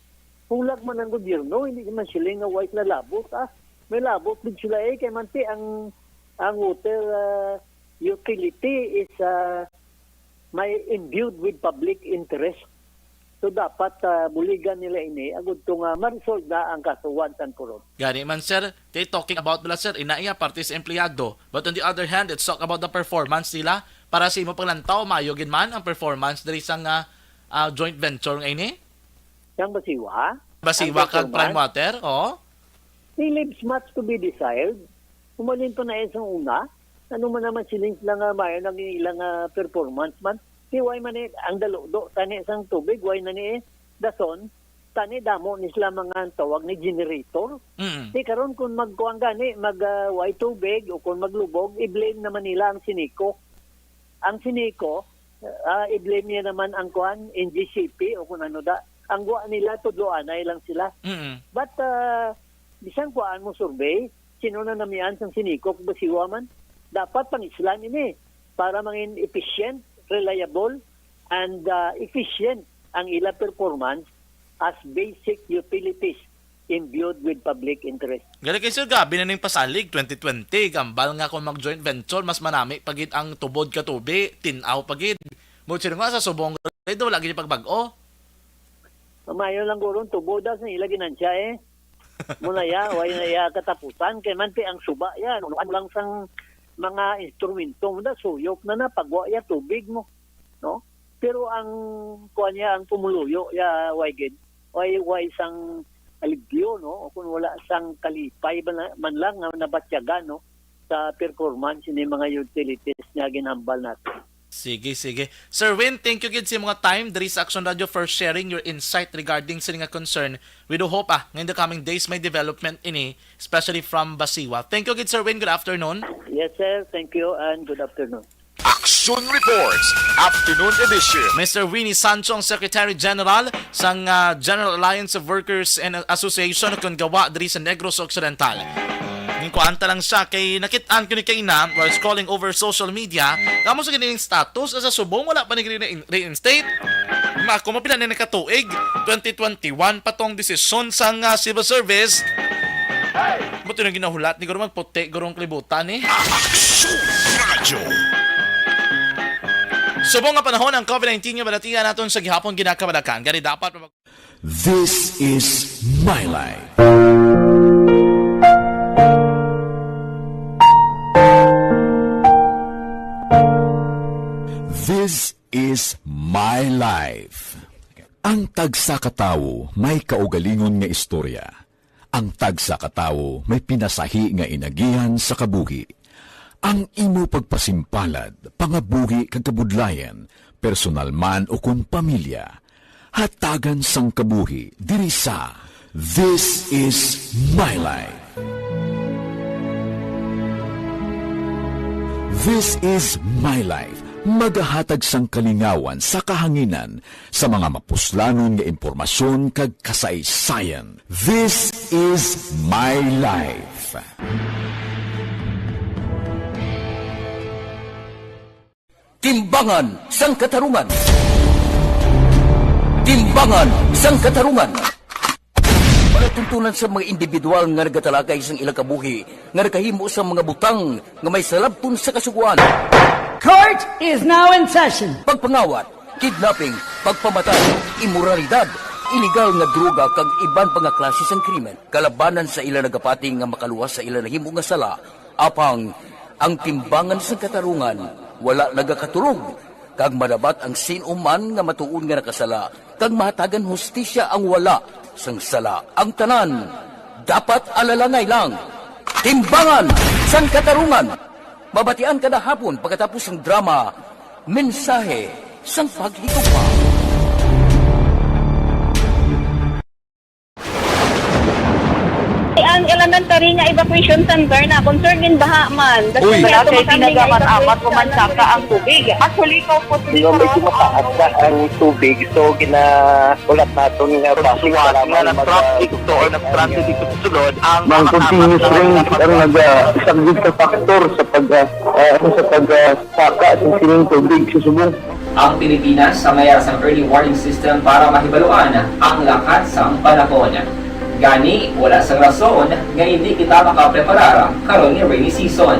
hulag man ang gobyerno, hindi naman sila nga white na labot, ah. May labot din sila eh, kay manti ang, ang water, uh, utility is, uh, may imbued with public interest. So dapat, uh, buligan nila ini, agud to nga ma-resolve na ang kaso once and for all. Gani man, sir, kay talking about bala, sir, ina iya parte sa empleyado. But on the other hand, let's talk about the performance nila. Para sa imo paglantaw, maayo gid man ang performance diri sa nga, ah, joint venture nga ini? Sang Basiwa? Basiwa Ang kag Prime performance? Water, oo. He leaves much to be desired. Umalin pa na sa una. Ano man naman siling sila nga maayo nang ilang, ah, performance man? Di why man eh, ang daludo, tani sang tubig, why na ni eh, dason, tani damo ni sila mga tawag ni generator. Mm. Di karon kung magkuan gani, mag, ah, way tubig o kung maglubog, i-blame naman nila ang Sinico. Ang Sinico, ah, i-blame niya naman ang kuan, N G C P o kung ano da. Ang wa nila, tudloanay lang sila. Mm. But, ah, bisan kuan mo survey, sino na namian sang Sinico kung Basiwa man? Dapat pangislan ini para mangin efficient, reliable, and, ah, efficient ang ila performance as basic utilities imbued with public interest. Gani kay sir, grabe na ning pasalig twenty twenty, gambal nga kung mag-joint venture, mas manami pa gid ang tubod ka tubi, tin-aw pa gid. Mo sino nga sa subong grade, wala gid pagbag-o. Maayo lang guro ang tubo daw sa ila ginansya eh. Muna ya, way na ya katapusan, kay man ti ang suba ya, ano lang sang mga instrumento mo na, suyop na na, pagwa ya tubig mo, no? Pero ang, kuwan niya, ang pumuluyo ya, way gid, way, way sang alibyo, no? O kung wala sang kalipay ba na, man lang nga nabatyagan, no? Sa performance ni mga utilities nga ginhambal natin. Sige, sige. Sir Win, thank you gid sa mga time diri sa Action Radio for sharing your insight regarding sa nga concern. We do hope, ah, nga in the coming days may development ini, especially from Basiwa. Thank you gid, Sir Win. Good afternoon. Yes, sir. Thank you and good afternoon. Action Reports, Afternoon Edition. Mister Winnie Sancho, ang Secretary General sang, ah, General Alliance of Workers and Association, kun gawa diri sa Negros Occidental. Ginkuanta lang siya kay nakit-an ko ni kaina while scrolling over social media, kamo sa ganing status sa subong wala pa ni gini na-, reinstate. Ma, ako mapila na nakatuig, twenty twenty-one pa tong desisyon sang, ah, civil service. Ba't yun ang ginahulat ni guro magputi, gurong kalibutan eh? Action Radio. Subong nga panahon ang COVID nineteen nga balatian naton sa gihapon ginakabalakan. Gani dapat mapag- This is My Life. This is My Life. Ang tagsa ka tawo may kaugalingon nga istorya. Ang tagsa ka tawo may pinasahi nga inagihan sa kabuhi. Ang imo pagpasimpalad, pangabuhi kag kabudlayan, personal man o kon pamilya, hatagan sang kabuhi diri sa This Is My Life. This Is My Life, magahatag sang kalingawan sa kahanginan sa mga mapuslanon nga impormasyon kag kasaysayan. This Is My Life. Timbangan sang Katarungan. Timbangan sang Katarungan. Palatuntunan sa mga individual nga nagatalakay sang ilang kabuhi nga nakahimo sang mga butang nga may salabton sa Kasugoan. Court is now in session. Pagpangawat, kidnapping, pagpamatay, imoralidad, iligal nga droga kag iban pa nga klase sang krimen kalabanan sa ila nagapati nga makaluwas sa ila nahimo nga sala. Apang ang timbangan sang katarungan wala nagakatulog, kag madabat ang sin-o man nga matuod nga nakasala, kag mahatagan hustisya ang wala sang sala. Ang tanan dapat alalangay lang. Timbangan sang Katarungan. Mabatian kada hapon pagkatapos sang drama, Mensahe sang Paghigugma. Ang elementary nga evacuation center na concerned gid baha man. Uy. Wala kay tinaga-man-amat o mansaka ang tubig. Actually, ikaw po, medyo mataas na ang tubig. So, gina-, ulat naton nga basi nga nag-traffic to or nag-transit dito sa sulod ang mga continuous rain ang nag-, ah, isang big factor sa pag, ah, ah, sa pag, ah, saka sa sining tubig sa subong. Ang Pilipinas sa mayara sang early warning system para mahibaluan ang lakat sang panahon. Gani, wala sang rason nga hindi kita makapreparar karon nga rainy season.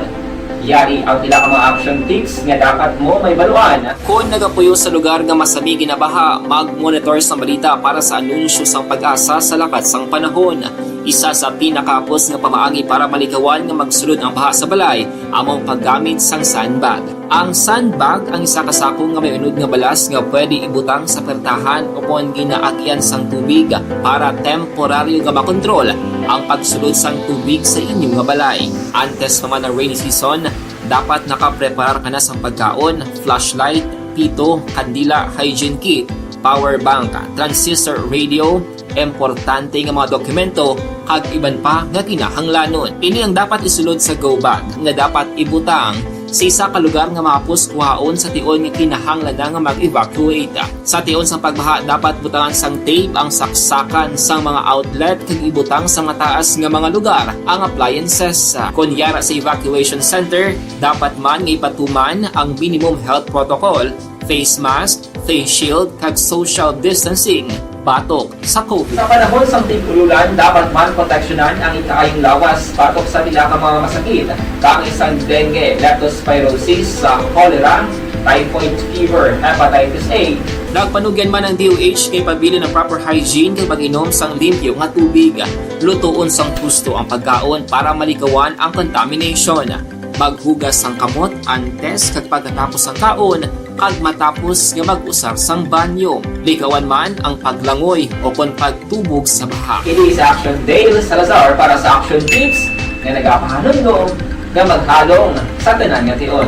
Yari ang pila ka mga action tips nga dapat mo mahibaluan. Kon nagapuyo sa lugar nga masami ginabaha, mag-monitor sang balita para sa anunsyo sang PAGASA sa lakat sang panahon. Isa sa pinakahapos nga pamaagi para malikawan nga magsulod ang baha sa balay amo ang paggamit sang sandbag. Ang sandbag ang isa ka sako nga may unod nga balas nga pwede ibutang sa pertahan o kon ginaagian sang tubig para temporaryo nga makontrol ang pagsulod sang tubig sa inyo nga balay. Antes pa man ang rainy season, dapat nakapreparar ka na sang pagkaon, flashlight, pito, kandila, hygiene kit, power bank, transistor radio, importante nga mga dokumento, kag iban pa nga kinahanglanon. Ini ang dapat isulod sa go bag nga dapat ibutang sa isa ka lugar nga mahapos kuhaon sa tion nga kinahanglan na nga mag-evacuate. Sa tion sang pagbaha, dapat butangan sang tape ang saksakan sang mga outlet kag ibutang sa mataas nga mga lugar ang appliances. Kon yara sa evacuation center, dapat man nga ipatuman ang minimum health protocol, face mask, face shield, kag social distancing batok sa COVID. Sa panahon sang tig-ululan, dapat man proteksyonan ang ikaayong lawas batok sa pila ka mga masakit, kaangay sang dengue, leptospirosis, sa cholera, typhoid fever, hepatitis A. Nagpanugyan man ang D O H kay pabilin ang proper hygiene kag pag-inom sang limpyo nga tubig. Lutoon sang husto ang pagkaon para malikawan ang contamination. Maghugas sang kamot antes kag pagkatapos sang kaon, kag matapos nga mag-usar sang banyo. Likawan man ang paglangoy o kon pagtubog sa baha. Ini si Action Dale Salazar para sa Action Tips nga nagapahanumdom nga maghalong sa tanan nga tion.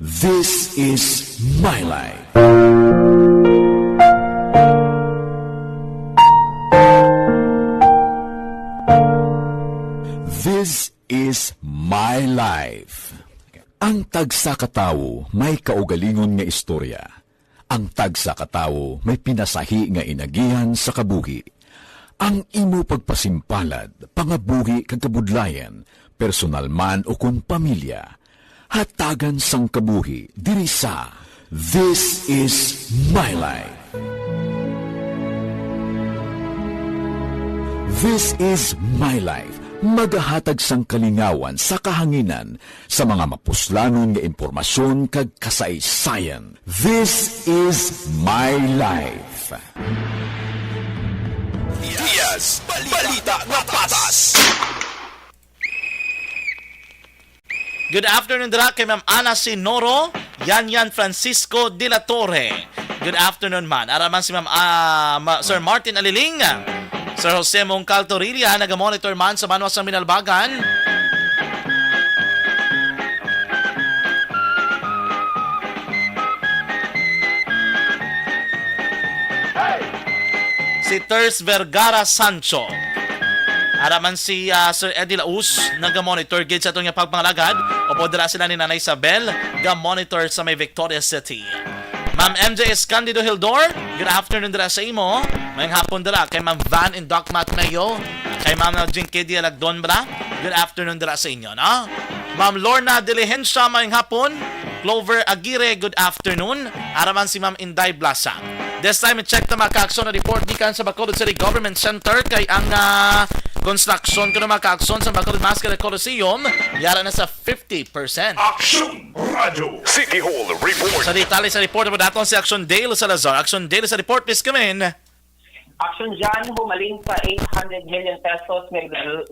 This is My Life. This is My Life. Ang tagsa ka tawo may kaugalingon nga istorya. Ang tagsa ka tawo may pinasahi nga inagihan sa kabuhi. Ang imo pagpasimpalad, pangabuhi kag kabudlayan, personal man o kon pamilya, hatagan sang kabuhi diri sa This Is My Life. This Is My Life, magahatag sang kalingawan sa kahanginan sa mga mapuslanon nga impormasyon kag kasaysayan. This Is My Life. Diaz, balita nga patas. Good afternoon dira kay Ma'am Ana Sinoro, Yan Yan Francisco de la Torre, Good afternoon man. Ara man si Ma'am, ah, Ma-, Sir Martin Aliling. Sir Jose Mongcal Torilla, naga-monitor man sa banwa sang Binalbagan. Si Ters Vergara Sancho. Ara man si, ah, Sir Eddie Laus, naga-monitor gid sa aton nga pagpangalagad. Upod dira sila ni Nanay Isabel, ga-monitor sa may Victoria City. Ma'am M J Escandido Hildor, good afternoon dira sa imo. Mayong hapon dira kay Ma'am Van and Doc Matt Mayo, kay Ma'am Jinky Dialagdon bala. Good afternoon dira sa inyo, no? Ma'am Lorna Diligencia, mayong hapon. Clover Aguirre, good afternoon. Ara man si Ma'am Inday Blasa. This time, i-check ta, mga ka-aksyon, ang report gikan sa Bacolod City Government Center kay ang, ah, construction kuno, mga ka-aksyon, sa Bacolod Mascara Coliseum yara na sa fifty percent. Aksyon Radyo City Hall Report. Sa detalye sa report, naman daton si Action Dale Salazar. Action Dale sa report, please come in. Action Jan, humalin sa eight hundred million pesos nga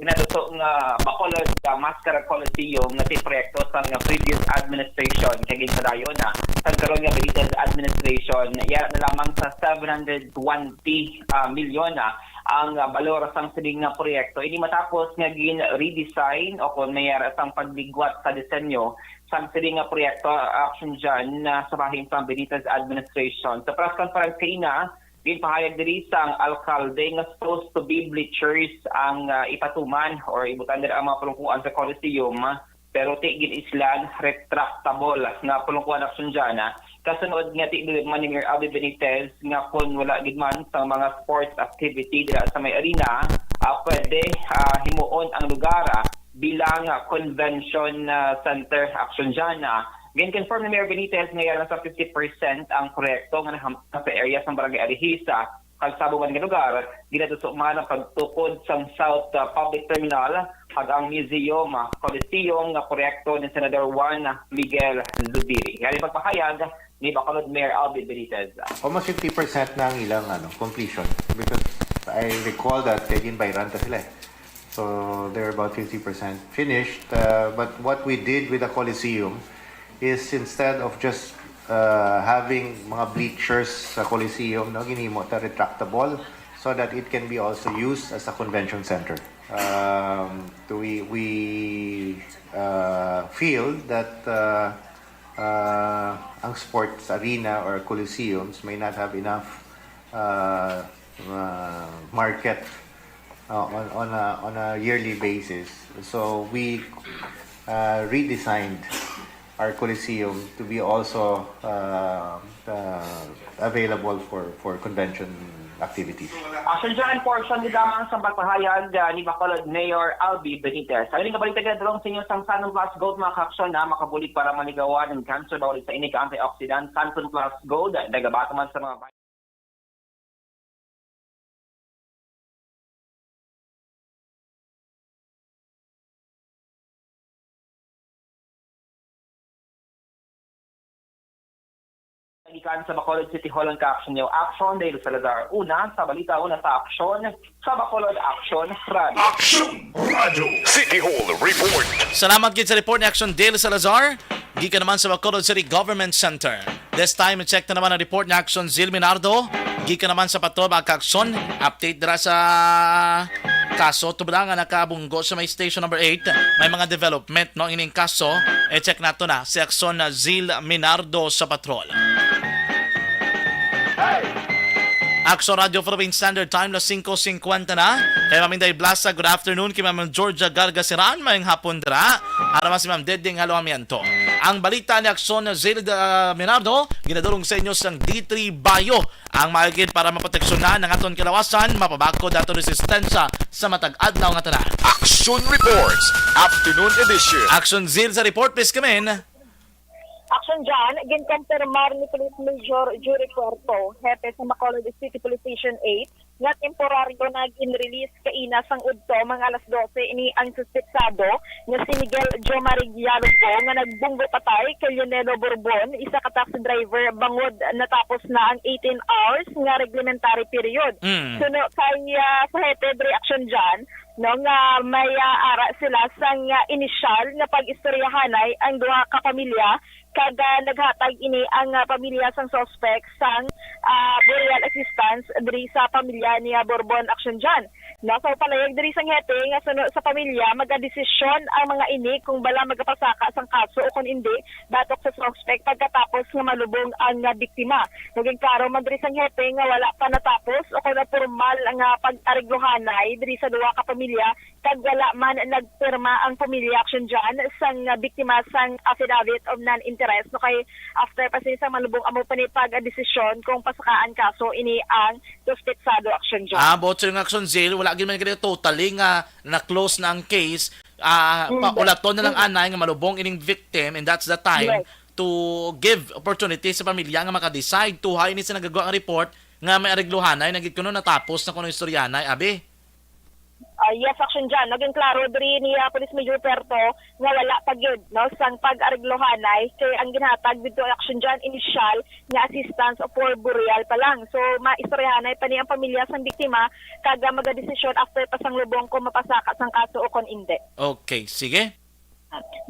ginaduso nga Bacolod, ah, Mascara Coliseum nga ti proyekto sang previous administration, kay ginpadayon na sang karon nga Benitez administration, yara na lamang sa seven hundred twenty, ah, milyon, ah, ang, ah, balor sang sining nga proyekto. Ini matapos nga gin-redesign o kon mayara sang pagligwat sa disenyo sang sining nga proyekto, ah, Action Jan, na sa bahin sang Benitez administration. Sa press conference kaina, ginpahayag diri sang alkalde nga supposed to be bleachers ang, ah, ipatuman or ibutang diri ang mga pulungkuan sa Coliseum, pero ti gin-islan retractable nga pulungkuan, Action Jan, ah. Kasunod nga ti gid man ni Mayor Albee Benitez nga kon wala gid man sang mga sports activity dira sa may arena, ah, pwede, ah, himuon ang lugar, ah, bilang, ah, convention, ah, center, Action Jan, ah. Gin-confirm ni Mayor Benitez nga yara sa fifty percent ang proyekto nga nahamtang sa area sang Barangay Arihisa, kag sa amo man nga lugar, ginaduso man ang pagtukod sang South, ah, Public Terminal kag ang Museum, ah, Coliseum nga proyekto ni Senador Juan Miguel Zubiri. Nga pagpahayag ni Bacolod Mayor Albee Benitez. Almost fifty percent na ang ilang, ano, completion, because I recall that kay ginbayran ta sila, eh. So they're about fifty percent finished. Uh, but what we did with the Coliseum is, instead of just, uh, having mga bleachers sa Coliseum, no, ginhimo ta retractable so that it can be also used as a convention center. Um, we, we, uh, feel that, uh, uh, ang sports arena or coliseums may not have enough, uh, uh, market, uh, on, on a, on a yearly basis. So we, uh, redesigned our coliseum to be also, uh, uh, available for, for convention activities. Action Jan, portion ni lamang sa pagpahayag, ah, ni Bacolod Mayor Albee Benitez. Ang ining kabalita ginadulong sa inyo sang Santon Plus Gold, mga ka-aksyon, na makabulig para maligawan ang cancer, bawal sa ini ka antioxidant. Santon Plus Gold, nagabato man sa mga Gikan sa Bacolod City Hall ang ka-aksyon niyo, Action Dale Salazar. Una sa balita, una sa aksyon, sa Bacolod Action Radio. Action Radio City Hall Report. Salamat gid sa report ni Action Dale Salazar. Gikan naman sa Bacolod City Government Center. This time, check na naman ang report ni Action Zil Minardo. Gikan naman sa Patrol, mga ka-aksyon. Update dira sa kaso tubla nga nakabunggo sa may station number eight. May mga development, no, ining kaso. E-check nato na si Action Zil Minardo sa Patrol. Action Radio Philippine Standard Time, las singko singkwenta na. Kay Ma'am Inday Blasa, good afternoon. Kay Ma'am Georgia Gargasiran, mayong hapon dira. Ara man si Ma'am Deding Halo Amiento. Ang balita ni Action Zil, ah, Minardo, ginadulong sa inyo sang D three Bio. Ang maigid para maproteksyonan ang aton kalawasan, mapabakod aton resistensya sa matag adlaw nga tanan. Action Reports, Afternoon Edition. Action Zil sa report, please come in. Action Jan, ginkumpirmar ni Police Major Jury Puerto, hepe sa Bacolod City Police Station eight, nga temporaryo na gin-release kaina sang udto mga alas dose ini ang suspetsado nga si Miguel Jomari Dialogo nga nagbunggo patay kay Lionelo Borbon, isa ka taxi driver, bangod natapos na ang eighteen hours nga reglementary period. Mm. Suno kay, ah, sa hepe diri, Action Jan, no, nga may, ah, ara sila sang, ah, inisyal nga pag-istoryahanay ang duha ka pamilya Kag, ah, naghatag ini ang, ah, pamilya sang suspect sang, ah, burial assistance diri sa pamilya ni, ah, Borbon Action John. No, sa palayag diri sang hepe nga suno sa pamilya, magadesisyon ang mga ini kung bala magapasaka sang kaso o kon indi batok sa suspect pagkatapos nga malubong ang, ah, biktima. Naging klaro man diri sang hepe nga wala pa natapos o kon formal nga pag-areglohanay diri sa duha ka pamilya kag wala man nagpirma ang pamilya Action John sang biktima sang affidavit of non-interest, no, kay after pa sini sang malubong amo pa ni pag-desisyon kung pasakaan kaso ini ang suspetsado Action John. Ah, buot siling Action Zil, wala gid man gid totally nga na-close na ang case. Ah, Mm. paulaton na lang anay nga malubong ining victim, and that's the time Yes. to give opportunity sa pamilya nga maka-decide. Tuhay ni sa nagagawa nga report nga may areglohanay na gid kuno natapos na kuno istoryanay, abi. Ah, yes, Action John. Naging klaro diri ni, ah, Police Major Perto nga wala pa gyud, no, sang pag-areglohanay kay ang ginhatag didto, Action John, initial nga assistance for burial pa lang. So, maistoryahanay pa ni ang pamilya sang biktima kag, ah, magadesisyon after pa sang lubong kung mapasaka sang kaso o kon indi. Okay, sige.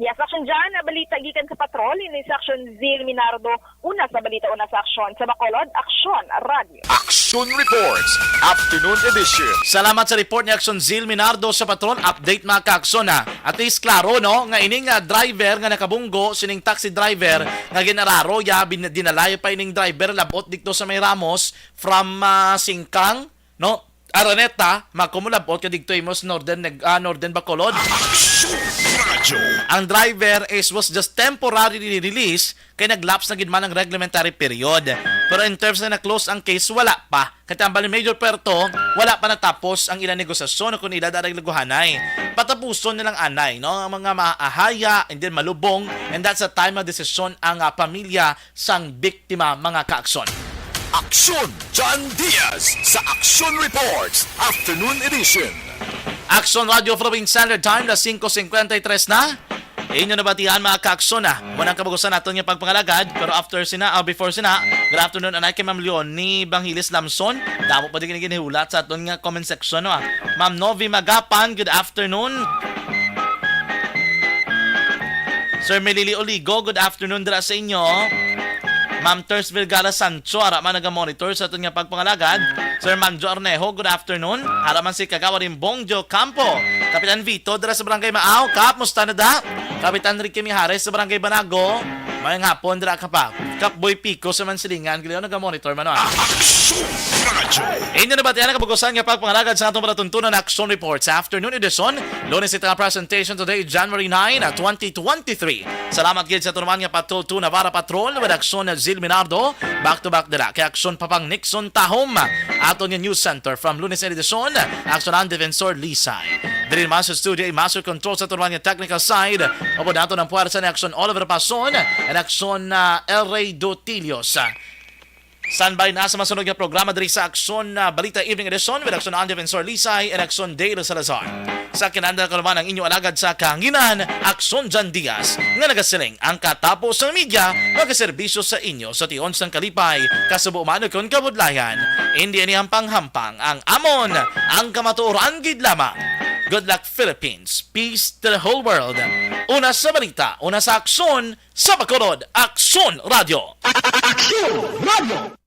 Yes, Action John, balita gikan sa patrol, ini si Action Zil Minardo, una sa balita, una sa aksyon, sa Bacolod, Aksyon Radio. Action Reports, Afternoon Edition. Salamat sa report ni Action Zil Minardo sa patrol. Update, mga ka-aksyon, ha. At least klaro, no, nga ining, ah, driver nga nakabunggo, sining taxi driver nga ginararo ya, bin-, dinalay pa ining driver labot dito sa may Ramos from, ah, Singkang, no? Araneta, makumulabot ka dito imo sa Northern Neg-, ah, Northern Bacolod. Action Radio. Ang driver is was just temporarily released kay nag-lapse na gid man ang reglementary period. Pero in terms na na-close ang case, wala pa. Katambal ni Major Puerto, wala pa natapos ang ilang negosasyon o kung ila darag laguhanay. Patapuson nilang anay, no? Ang mga maahaya, and then malubong, and that's the time of decision ang, ah, pamilya sang biktima, mga ka-aksyon. Aksyon John Diaz sa Aksyon Reports Afternoon Edition. Aksyon Radio Philippine Standard Time, alas singko singkwenta y tres na. Inyo nabatian, mga ka-aksyon, ah. Muna ang kabagusan naton nga pagpangalagad, pero after sina, ah, before sina, good afternoon, anay kay Ma'am Leonie Bangiles Lamson. Damo pa din ginihulat sa aton nga comment section, no, ah. Ma'am Novi Magapan, good afternoon. Sir Melili Oligo, good afternoon dira sa inyo. Ma'am Ters Vergara Sancho, ara man naga-monitor sa aton nga pagpangalagad. Sir Manjo Arnejo, good afternoon. Ara man si Kagawa Rimbong Joe Campo. Kapitan Vito dira sa Barangay Maaw. Kap, musta na da? Kapitan Ricky Mijares sa Barangay Banago. Mayang hapon dira ka pa. Kap Boy Pico sa Mansilingan, gali naga-monitor man, ah. Aksyon Radyo. Inyo nabatian ang kabagusan nga pagpangalagad sa atong palatuntunan Action Report sa afternoon edition. Lunes ito nga presentation today, January nine, twenty twenty-three. Salamat gid sa tunuman nga Patrol two Navarra Patrol with Action Zil Minardo. Back to back dira kay Action Papang Nixon Tahom. Aton nga news center from Lunes edition, Action ang Defensor Lisay. Diri naman sa studio, i-master control sa tunuman nga technical side. Upod nato ng puwersa ni Action Oliver Pason and Action, ah, El Rey Dotilios. Standby na sa masunod nga programa diri sa Aksyon, ah, Balita Evening Edition with Aksyon Andy Vinsor Lisay and Aksyon Dale Salazar. Sa kinanda ko naman ang inyo alagad sa kahanginan, Aksyon Jan Diaz, nga nagasiling ang katapos sang media, magaserbisyo sa inyo sa tion sang kalipay, kasubo man ukon kabudlayan. Hindi ini hampang-hampang ang amon, ang kamatuoran gid lamang. Good luck, Philippines. Peace to the whole world. Una sa balita, una sa aksyon, sa Bacolod, Aksyon Radyo. Aksyon Radyo.